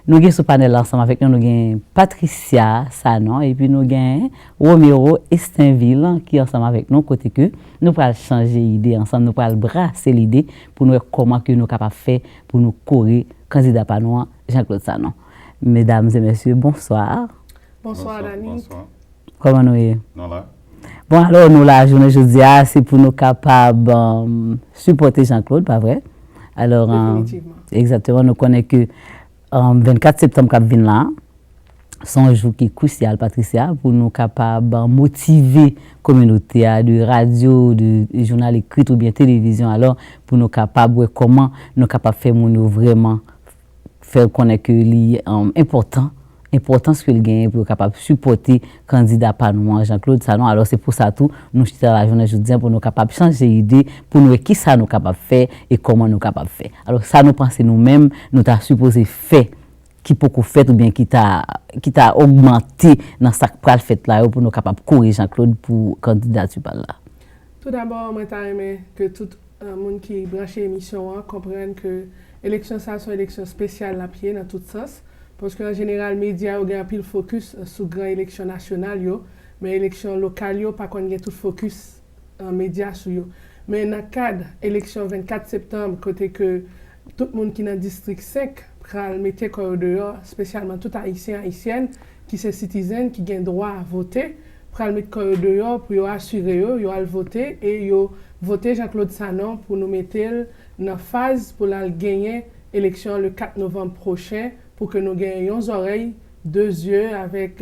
Nou gen sou panèl la ansanm avèk nou, nou gen Patricia Sanon, epi nou gen Romero Estenville ki ansanm avèk nou, kote ke nou pral chanje ide ansanm, nou pral brase lide pou nou wè kòman ke nou kapab fè pou nou kore kandida pa nou an, Jean Claude Sanon. Medam e mesye, bonswa. Bonswa, Dani. Kòman nou ye? Nou la. Bon, alò, nou la jounen jodi a, se pou nou kapab, um, sipòte Jean Claude, pa vre? Alò, um, egzakteman, nou konnen ke, um, vennkat septanm k ap vin la, se yon jou ki krisyal, Patricia, pou nou kapab, um, motive kominote a, de radyo, de jounal ekri oubyen televizyon, alò, pou nou kapab wè kòman nou kapab fè moun yo vrèman fè konnen ke li, um, enpòtan, enpòtans ke l genyen pou yo kapab sipòte kandida pa nou an, Jean Claude Sanon. Alò, se pou sa tou, nou chita la jounen jodi a pou nou kapab chanje ide, pou nou wè kisa nou kapab fè e kòman nou kapab fè. Alò, sa nou panse nou menm, nou ta sipoze fè ki poko fèt oubyen ki ta, ki ta ogmante nan sa k pral fèt la yo pou nou kapab kore Jean Claude pou kandidati pa l la. Toudabò, mwen ta renmen ke tout uh, moun ki branche emisyon an konprann ke eleksyon sa se yon eleksyon espesyal l ap ye nan tout sans. Paske an jeneral, medya yo gen anpil fokis uh, sou gran eleksyon nasyonal yo, men eleksyon lokal yo pa konn gen tout fokis uh, medya sou yo. Men nan kad eleksyon vennkat septanm, kote ke tout moun ki nan distrik senk pral mete kò yo deyò, espesyalman tout Ayisyen, Ayisyèn ki se sitizen, ki gen dwa vote, pral met kò yo deyò pou yo asire yo, yo al vote e yo vote Jean Claude Sanon pou nou mete l nan faz pou l al genyen eleksyon le kat novanm pwochen pou ke nou gen yon zòrèy, de zye avèk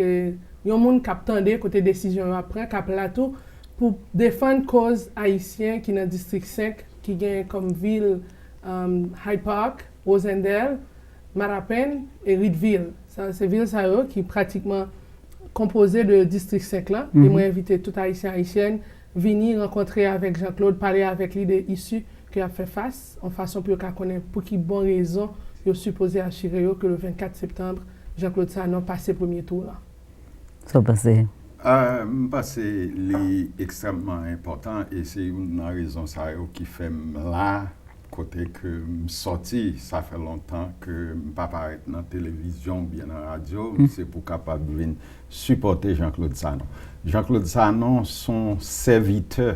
yon moun k ap tande kote desizyon yo ap pran, k ap la tou pou defann koz Ayisyen ki nan distrik senk ki gen kòm vil Hyde Park, Rosendale, Matapan e Reedville. Se vil sa yo ki pratikman konpoze de distrik senk lan. E mwen envite tout Ayisyen, Ayisyèn vini rankontre avèk Jean Claude, pale avèk li de isi ke y ap fè fas, yon fason pou yo ka konnen pou ki bon rezon yo sipoze asire yo ke le vennkat septanm, Jean Claude Sanon pase premye tou lan. Sa w panse? Uh, m panse li ekstrèmman enpòtan e se youn nan rezon sa yo ki fè m la kote ke m sòti. Sa fè lontan ke m pa parèt nan televizyon oubyen nan radyo. Se pou kapab vin sipòte Jean Claude Sanon. Jean Claude Sanon se yon sèvitè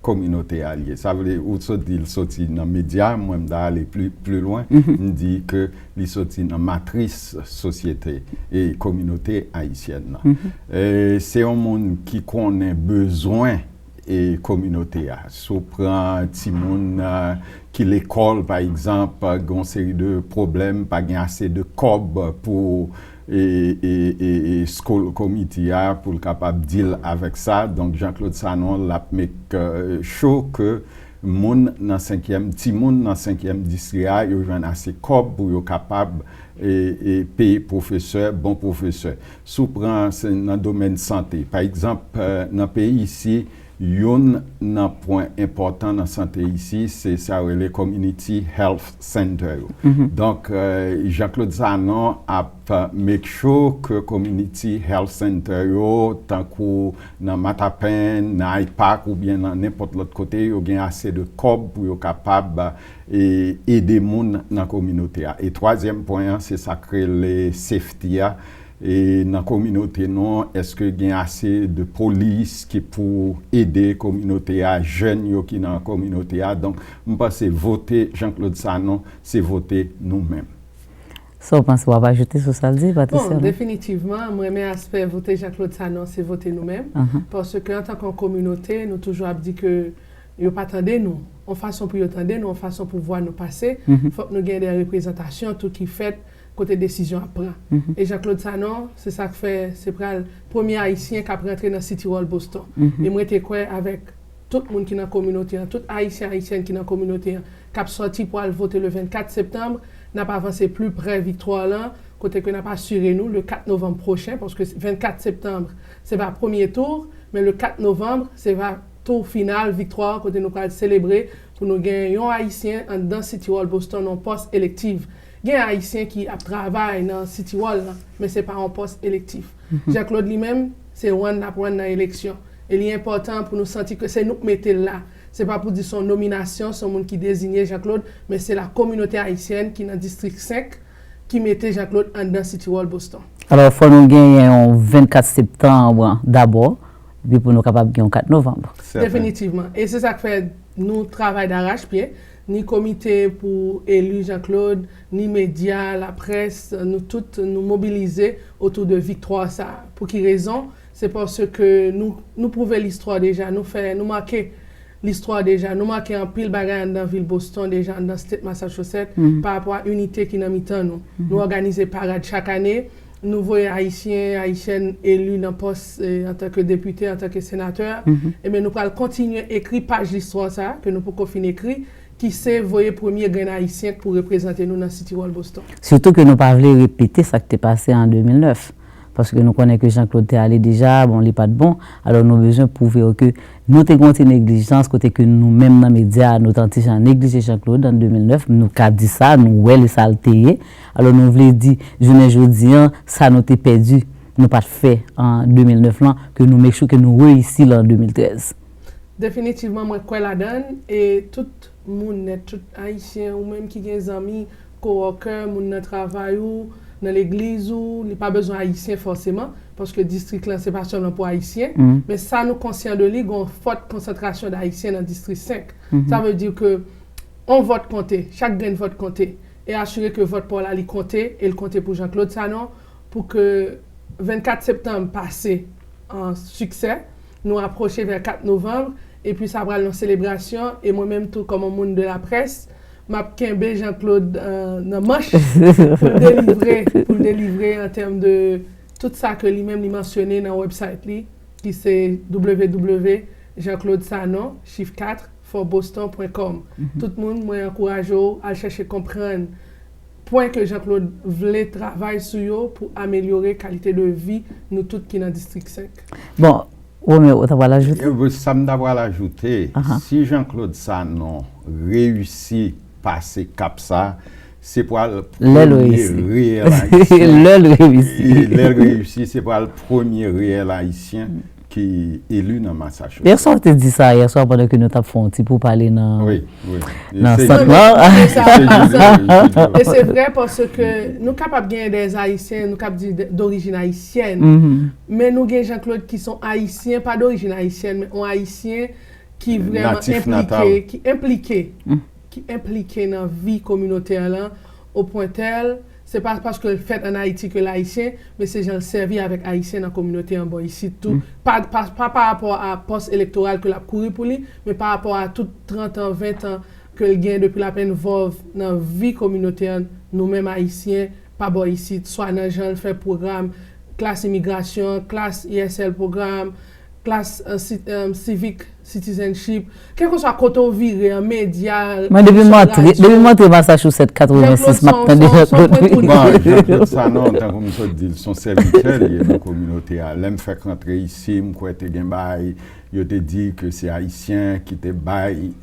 kominote a l ye. Sa vle ou sot di l soti nan medya, mwen m ta ale pli, pli lwen, m di ke li soti nan matris sosyete e kominote ayisyèn nan. E se yon moun ki konnen bezwen e kominote a. Si w pran timoun ki lekòl, pa egzanp, gen yon seri de pwoblèm, pa gen ase de kòb pou e, e, e, e school committee a pou l kapab deal avèk sa. Donk Jean Claude Sanon l ap make sure ke moun nan senkyèm, timoun nan senkyèm distri a yo jwenn ase kòb pou yo kapab e, e peye pwofesè, bon pwofesè. Si w pran nan domèn sante, pa egzanp, nan peyi isi, youn nan pwen enpòtan nan sante isi, se sa yo rele Community Health Center yo. Donk, Jean Claude Sanon ap make sure ke Community Health Center yo, tankou nan Matapan, nan Hyde Park oubyen nan nenpòt lòt kote, yo gen ase de kòb pou yo kapab e, ede moun nan kominote a. E twazyèm pwen an, se sa k rele safety a. E nan kominote nou, èske gen ase de polis ki pou ede kominote a, jèn yo ki nan kominote a? Donk, m panse vote Jean Claude Sanon, se vote nou menm. Sa w panse w ap ajoute sou sa l di, Patricia? Bon, definitivman, m renmen aspè vote Jean Claude Sanon, se vote nou menm. Paske antanke yon kominote, nou toujou ap di ke yo pa tande nou. Yon fason pou yo tande nou, yon fason pou vwa nou pase, fòk nou gen de reprezantasyon tou ki fèt kote desizyon ap pran. E Jean Claude Sanon, se sa k fè se pral premye Ayisyen k ap rantre nan City Hall Boston. E mwen te kwè avèk tout moun ki nan kominote an, tout Ayisyen, Ayisyèn ki nan kominote an, k ap sòti pou al vote le vennkat septanm, n ap avanse pli pre viktwa lan, kote ke n ap asire nou le kat novanm pwochen, paske vennkat septanm, se pa premye tou, men le kat novanm, se pa tou final viktwa, kote nou pral selebre pou nou gen yon Ayisyen anndan City Hall Boston nan pòs elektif. Gen Ayisyen ki ap travay nan City Hall lan, men se pa yon pòs elektif. Jean Claude li menm, se rann l ap rann nan eleksyon. E li enpòtan pou nou santi ke se nou k mete l la. Se pa pou di se yon nominasyon, se yon moun ki deziye Jean Claude, men se la kominote ayisyèn ki nan distrik senk ki mete Jean Claude anndan City Hall Boston. Alò, fò nou genyen yon vennkat septanm dabò, epi pou nou kapab gen yon kat novanm. Definitivman. E se sa k fè nou travay darachpye, ni komite pou eli Jean Claude, ni medya, laprès, nou tout, nou mobilize otou de viktwa sa a. Pou ki rezon? Se paske nou, nou pwouve listwa deja, nou fè, nou make listwa deja, nou make anpil bagay anndan vil Boston deja, anndan state Massachusetts, pa rapò a inite ki nan mitan nou. Nou òganize parad chak ane, nou voye Ayisyen, Ayisyèn eli nan pòs antanke depite, antanke senatè. Ebyen, nou pral kontinye ekri paj listwa sa a, ke nou poko fin ekri, ki se voye premye grenn Ayisyen pou reprezante nou nan City Hall Boston. Sitou ke nou pa vle repete sa k te pase an de mil nèf. Paske nou konnen ke Jean Claude te ale deja, bon, li pa t bon. Alò, nou bezwen pwouve yo ke nou te gen yon ti neglijans, kote ke nou menm nan medya, nou t an ti jan neglije Jean Claude an de mil nèf, nou ka di sa, nou wè li sa l te ye. Alò, nou vle di, jounen jodi an, sa nou te pèdi, nou pa t fè an de mil nèf lan, ke nou make sure ke nou reyisi l an de mil trèz. Definitivman, mwen kwè ladan l, e tout moun nèt, tout Ayisyen, ou menm ki gen zanmi, coworker, moun nan travay ou, nan legliz ou, li pa bezwen Ayisyen fòseman, paske distrik lan se pa sèlman pou Ayisyen, men sa nou konsyan de li, gen yon fòt konsantrasyon d Ayisyen nan distrik senk. Sa vle di ke yon vòt konte, chak grenn vòt konte, e asire ke vòt pa w la li konte, e l konte pou Jean Claude Sanon, pou ke vennkat septanm pase an siksè, nou apwoche vè kat novanm, epi sa pral yon selebrasyon, e mwen menm tou kòm yon moun de laprès, m ap kenbe Jean Claude nan manch pou l delivre, pou l delivre an tèm de tout sa ke li menm li mansyone nan website li, ki se w w w jean claude sanon chif kat for boston pwen kòm. Tout moun, mwen ankouraje w al chèche konprann pwen ke Jean Claude vle travay sou yo pou amelyore kalite de vi nou tout ki nan distrik senk. Bon, Romeo, ou ta pral ajoute? Sa m ta pral ajoute, si Jean Claude Sanon reyisi pase kap sa, se pral premye reyèl ayisyen. Lè l reyisi. Lè l reyisi, se pral premye reyèl ayisyen ki eli nan Massachusetts. Yèswa ou te di sa, yèswa pandan ke nou t ap fè yon ti pou pale nan nan sant lan. E se vre paske nou kapab genyen de Ayisyen, nou kab di dorijin ayisyèn, men nou gen Jean Claude ki se yon Ayisyen, pa dorijin ayisyèn, men yon Ayisyen ki vrèman enplike, ki enplike, ki enplike nan vi kominotè lan, opwentèl, se pa paske l fèt ann Ayiti ke l ayisyen, men se jan l sèvi avèk Ayisyen nan kominote an bò isit tou. Pa, pa, pa parapò a pòs elektoral ke l ap kouri pou li, men parapò a tout trant an, ven an ke l gen depi l ap envolve nan vi kominote an, nou menm Ayisyen, pa bò isit, swa nan jan l fè pwogram klas imigrasyon, klas E S L pwogram, klas civic citizenship, kèlkeswa kote w vire an, medya, mwen depi m antre, depi m antre Massachusetts katrevensis, m ap tande Jean Claude. Bon, Jean Claude Sanon, tankou m sot di l, se yon sèvitè li ye nan kominote a. Lè m fèk rantre isi, m kwè te gen bagay, yo te di ke se Ayisyen ki te bay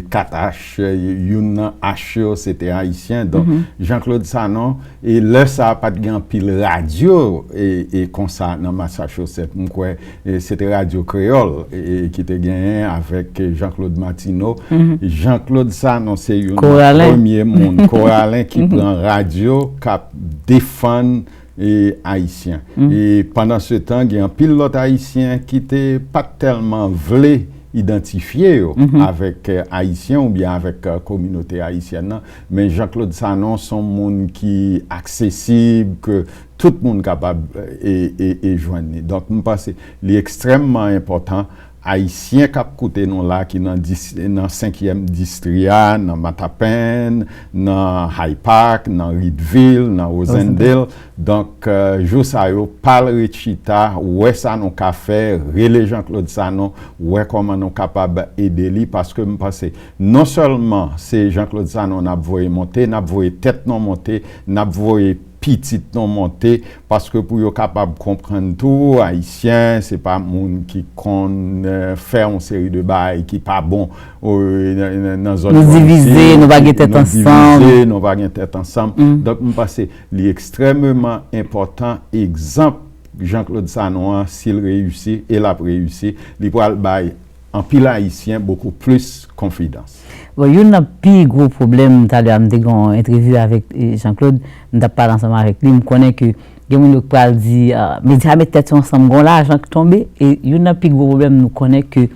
kat H, youn nan H yo se te Ayisyen. Donk, Jean Claude Sanon, e lè sa a pa t gen anpil radyo e konsa nan Massachusetts. M kwè se te Radyo Kreyòl ki te genyen avèk Jean Claude Martineau. Jean Claude Sanon se youn nan premye moun, Koralen, ki pran radyo k ap defann Ayisyen. E pandansetan, gen anpil lòt Ayisyen ki te pa t tèlman vle idantifye yo avèk Ayisyen oubyen avèk kominote ayisyèn nan. Men Jean Claude Sanon se yon moun ki aksesib, ke tout moun kapab e, e, e jwenn li. Donk, m panse li ekstrèmman enpòtan. Ayisyen k ap koute nou la, ki nan dis, nan senkyèm distri a, nan Mattapan, nan Hyde Park, nan Reedville, nan Rosendale. Donk, jou sa yo, pa al ret chita, wè sa nou ka fè, rele Jean Claude Sanon, wè kòman nou kapab ede li, paske m panse non sèlman se Jean Claude Sanon n ap voye monte, n ap voye tèt nou monte, n ap voye pitit nou monte, paske pou yo kapab konprann tou, Ayisyen se pa moun ki konn fè yon seri de bagay ki pa bon nan zòn. Nou divize, nou pa gen tèt ansanm. Nou pa gen tèt ansanm. Donk, m panse li ekstrèmeman enpòtan, egzanp Jean Claude Sanon an, si l reyisi, e l ap reyisi, li pral bay anpil Ayisyen bokou plis konfidans. Bon, youn nan pi gwo pwoblèm, talè a m te gen yon entèvyou avèk Jean Claude, m t ap pale ansanm avèk li, m konnen ke gen moun yo k pral di medya met tèt yo ansanm, gen yon lajan k tonbe, e youn nan pi gwo pwoblèm nou konnen ke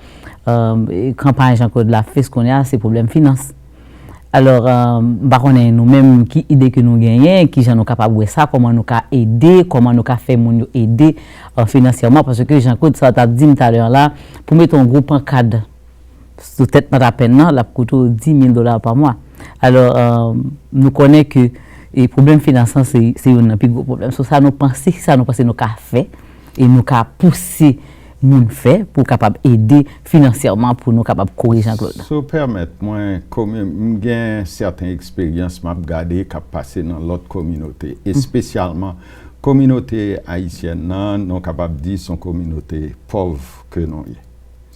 kanpay Jean Claude la fes kounye a se pwoblèm finans. Alò, m pa konnen nou menm ki ide ke nou genyen, kijan nou kapab wè sa, kòman nou ka ede, kòman nou ka fè moun yo ede finansyèman, paske Jean Claude, sa w t ap di m talè a la, pou mete yon gwo pankad sou tèt Mattapan nan, l ap koute w dis mil dola pa mwa. Alò, nou konnen ke pwoblèm finans lan se youn nan pi gwo pwoblèm. So, sa nou panse, sa nou panse nou ka fè, e nou ka pouse moun fè pou kapab ede finansyèman pou nou kapab kouri Jean Claude? Si w pèmèt mwen, komi- m gen sèten eksperyans m ap gade k ap pase nan lòt kominote, espesyalman kominote ayisyèn nan, nou kapab di se yon kominote pòv ke nou ye.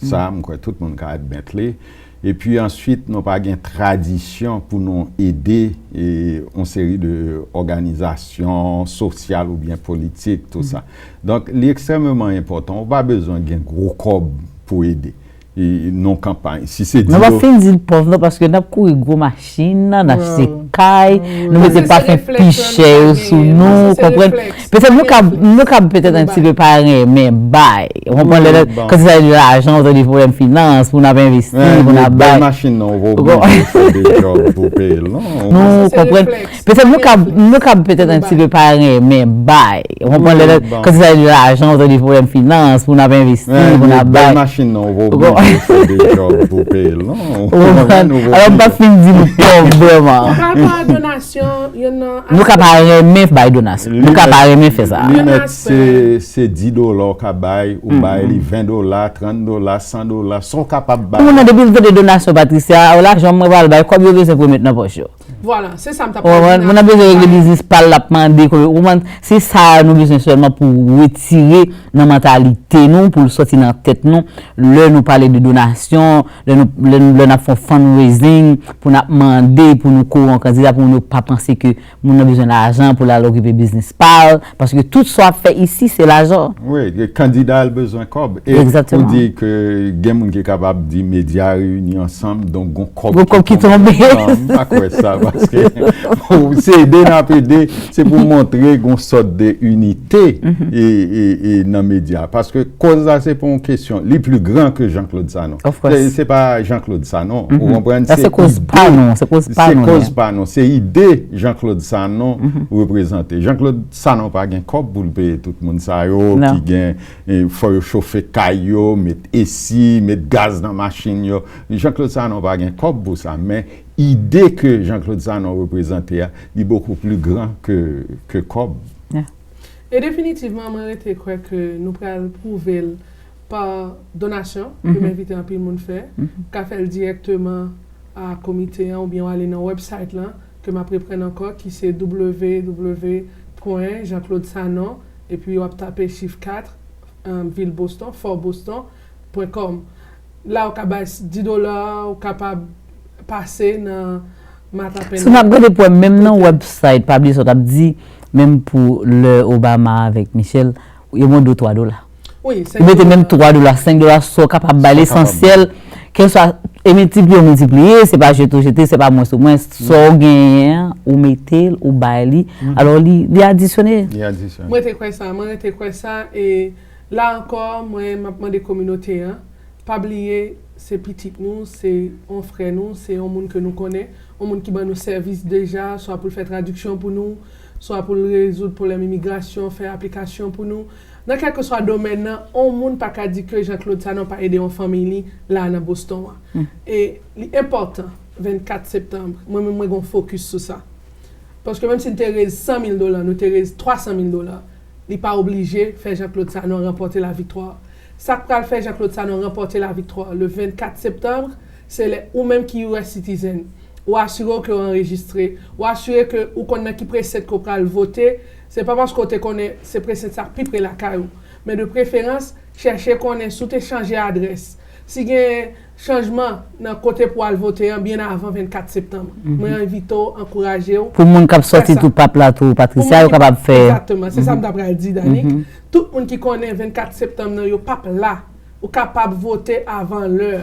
Sa, m kwè tout moun ka admèt li. Epi answit, nou pa gen tradisyon pou nou ede yon seri de òganizasyon sosyal oubyen politik, tou sa. Donk, li ekstrèmeman enpòtan. Ou pa bezwen gen gwo kòb pou ede yon kanpay. Si se di. Nou pa fin di l pòv non, paske n ap kouri gwo machin, n achte kay, nou mete pafen pi chè yo sou nou, ou konprann? Petèt nou kab, nou kab petèt yon ti pe pa renmen bay. Ou konprann lè, quand il s'agit de l'argent, ou tande pwoblèm finans, pou n ap envesti, pou n ap bay. Bèl machin nan, ou pa oblije fè de djòb pou peye l non. Nou konprann. Petèt nou kab, nou kab petèt yon ti pe pa renmen bay. Ou konprann lè, quand il s'agit de l'argent, ou tande pwoblèm finans, pou n ap envesti, pou n ap bay. Bèl machin nan, ou pa oblije fè de djòb pou peye l non. Ou konprann? Alò m pa fin di nou pòv vrèman. Pa rapò a donasyon, yonn nan. Nou ka pa renmen bay donasyon. Nou ka pa renmen fè sa. Limit se, se di dola w ka bay, ou bay li ven dola, trant dola, san dola, sa w kapab bay. Moun nan depi l tande donasyon Patricia, o lajan mwen pral bay, kòb yo bezwen pou yo met nan pòch yo. Vwala, se sa m t ap pral di. Moun nan bezwen regle biznis pa l, l ap mande, ou konprann? Se sa nou bezwen sèlman pou retire nan mantalite nou, pou l sòti nan tèt nou, lè nou pale de donasyon, lè nou, lè nou, lè n ap fè yon fundraising, pou n ap mande, pou nou kore yon kandida, pou moun yo pa panse ke moun nan bezwen lajan pou l al okipe biznis pa l, paske tout sa w ap fè isi, se lajan. Wi, kandida l bezwen kòb. E ou di ke gen moun ki kapab di medya reyini ansanm, donk gon kòb ki tonbe. Gon kòb ki tonbe. Non, m pa kwè sa, paske se ede n ap ede, se pou montre gon sòt de inite e, e, e nan medya. Paske koz la se pa yon kesyon, li pli gran ke Jean Claude Sanon. Se, se pa Jean Claude Sanon, ou konprann? Se koz pa nou, se koz pa nou. Se koz pa nou, se ide Jean Claude Sanon reprezante. Jean Claude Sanon pa gen kòb pou l peye tout moun sa yo ki gen, e, fò yo chofe kay yo, met esi, met gaz nan machin yo. Jean Claude Sanon pa gen kòb pou sa, men ide ke Jean Claude Sanon reprezante a, li bokou pli gran ke, ke kòb. E definitivman, mwen rete kwè ke nou pral pwouve l pa donasyon ke m envite anpil moun fè, ka fè l dirèkteman a komite an oubyen w ale nan website lan ke m ap reprann ankò, ki se www pwen jean claude sanon, epi w ap tape chif kat, vil Boston, Fort Boston, pwen com. La ou ka bay dis dola, ou kapab pase nan matapen. Si n ap gade pou wè menm nan website, pa bliye sa w t ap di, menm pou lè Obama avèk Michel, yo mande w twa dola. Ou mete menm twa dola, senk dola, sa w kapab bay, lesansyèl, kèlkeswa, e miltipliye ou miltipliye, se pa jete w jete, se pa mwens ou mwens, sa w genyen an, ou mete l, ou bay li, alò li, li adisyone. Li adisyone. Mwen te kwè sa, mwen te kwè sa, e la ankò, mwen, m ap mande kominote an, pa bliye, se pitit nou, se yon frè nou, se yon moun ke nou konnen, yon moun ki ban nou sèvis deja, swa pou l fè tradiksyon pou nou, swa pou l rezoud pwoblèm imigrasyon, fè aplikasyon pou nou. Nan kèlkeswa domèn nan, yon moun pa ka di ke Jean Claude Sanon pa ede yon fanmiy li la nan Boston an. E li enpòtan, vennkat septanm, mwen menm mwen gen yon fokis sou sa. Paske menm si n te rez san mil dola, nou te rez twa san mil dola, li pa oblije fè Jean Claude Sanon ranpòte laviktwa. Sa k pral fè Jean Claude Sanon ranpòte laviktwa le vennkat septanm, se lè ou menm ki US citizen, ou asire w ke w anrejistre, ou asire ke ou konn nan ki precinct ke w pral vote, se pa paske w te konnen se precinct sa k pi pre lakay ou. Men de preferans, chèche konnen si w te chanje adrès, si gen chanjman nan kote pou w al vote an byen avan vennkat septanm. Mwen envite w, ankouraje w. Pou moun k ap sòti tou pap la tou, Patricia, yo kapab fè. Egzakteman, se sa m ta pral di, Danick. Tout moun ki konnen vennkat septanm nan yo pap la, ou kapab vote avan lè.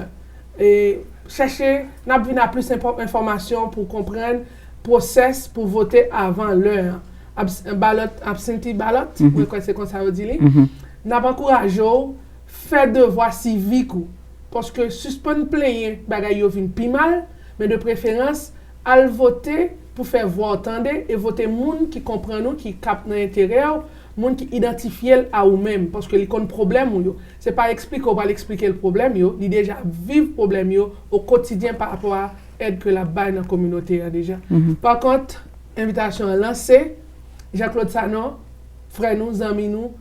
E chèche, n ap vin a plis enfòmasyon pou w konprann pwosès pou vote avan lè an. Ballot, absentee ballot, mwen kwè se konsa yo di li. N ap ankouraje w fè devwa sivik ou. Paske sispann plenyen bagay yo vin pi mal, men de preferans, al vote pou fè vwa w tande e vote moun ki konprann ou, ki k ap nan enterè w, moun ki idantifye l a ou menm, paske li konn pwoblèm ou yo. Se pa eksplike w pral eksplike l pwoblèm yo, li deja viv pwoblèm yo o kotidyen pa rapò a èd ke l ap bay nan kominote a deja. Pa kont, envitasyon an lanse, Jean Claude Sanon, frè nou, zanmi nou,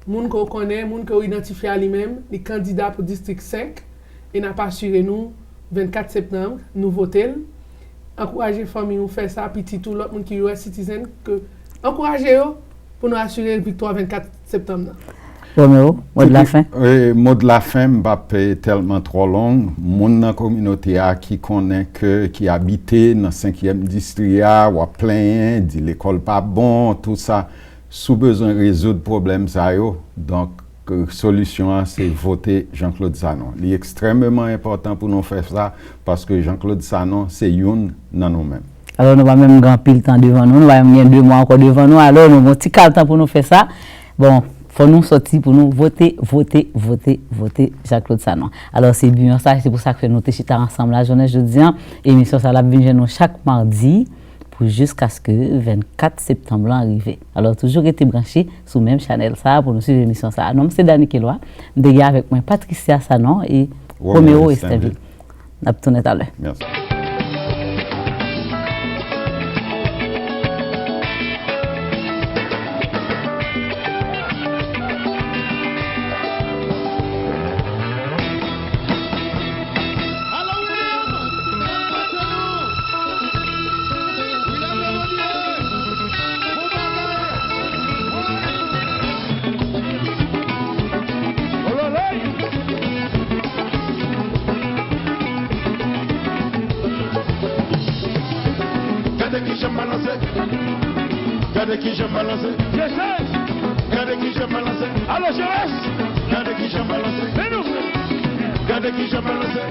Moun ke w konnen, moun ke w idantifye a li menm, li kandida pou distrik senk, e n ap asire nou vennkat septanm, nou vote l. Ankouraje fanmi w fè sa, pitit ou, lòt moun ki U S citizen, ke ankouraje yo pou nou asire viktwa vennkat septanm nan. Romero, mo de la fen? Wi, mo de la fen, m p ap, eh, tèlman twò long. Moun nan kominote a ki konnen ke, ki abite nan senkyèm distri a, w ap plenyen, di lekòl pa bon, tou sa. Si w bezwen rezoud pwoblèm sa yo, donk, solisyon an se vote Jean Claude Sanon. Li ekstrèmeman enpòtan pou nou fè sa, paske Jean Claude Sanon se youn nan nou menm. Alò, nou pa menm gen anpil tan devan nou, nou pa menm gen de mwa ankò devan nou, alò, nou gen yon ti kal tan pou nou fè sa. Bon, fò nou sòti pou nou vote, vote, vote, vote Jean Claude Sanon. Alò, se bi an sa, se pou sa ke nou te chita ansanm la jounen jodi an. Emisyon sa la ap vin jwenn nou chak madi pou jiskaske vennkat septanm lan rive. Alò, toujou rete branche sou menm chanèl sa a pou nou swiv emisyon sa a. Non m se Dany Kelwa, m te gen avèk mwen Patricia Sanon e Romero Estenvil. N ap tounen talè. Mèsi. Gade kijan balanse. Gade kijan balanse. Gade kijan balanse. Alo, Joès! Gade kijan balanse. Men nou! Gade kijan balanse.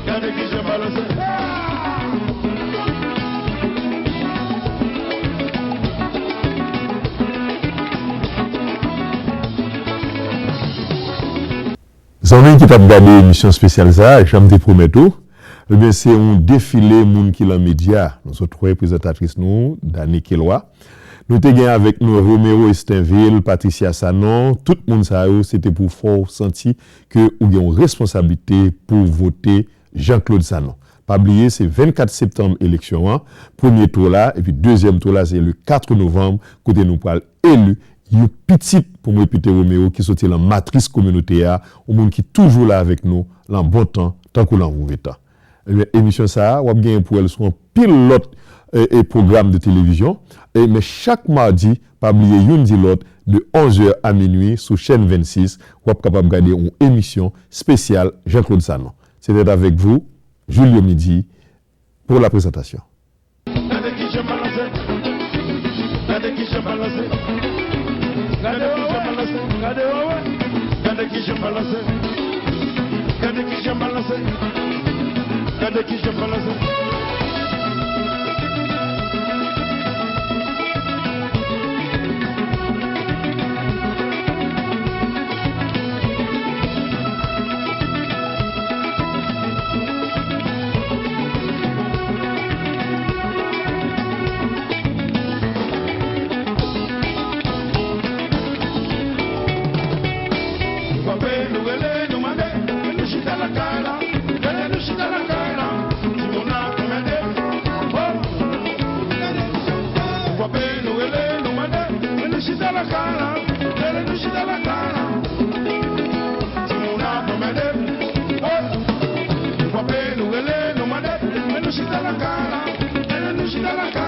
Gade kijan balanse. Zanmi ki t ap gade emisyon espesyal sa a, jan m te pwomèt ou, ebyen, se yon defile moun ki lan medya. Nou sot wè prezantatris nou, Dany Kelwa. Nou te gen avèk nou Romero Estenvil, Patricia Sanon, tout moun sa yo, se te pou fè w santi ke ou gen yon responsablite pou w vote Jean Claude Sanon. Pa bliye, se vennkat septanm eleksyon an, premye tou la, epi dezyèm tou la, se le kat novanm, kote nou pral eli yon pitit, pou m repete Romero, ki soti lan matris kominote a, yon moun ki toujou la avèk nou, lan bon tan, tankou lan move tan. Ebyen, emisyon sa a, w ap genyen pou wè l sou anpil lòt, e, e, pwogram de televizyon. E, men chak madi, pa bliye youn di lòt, de onzè a minui sou chèn vennsis, w ap kapab gade yon emisyon espesyal Jean Claude Sanon. C'était avec vous, Julio Midi, pour la présentation. Gade kijan balanse. Gade kijan balanse. Gade kijan balanse. Gade kijan balanse. Gade kijan balanse. Gade kijan balanse. Frape, nou rele, nou mande, men nou chita lakay la, rele nou chita lakay la, timoun ap anmède, oh. Frape, nou rele, nou mande, men nou chita lakay la, rele nou chita lakay la, timoun ap anmède, oh. Frape, nou rele, nou mande, men nou chita lakay la, rele nou chita lakay la.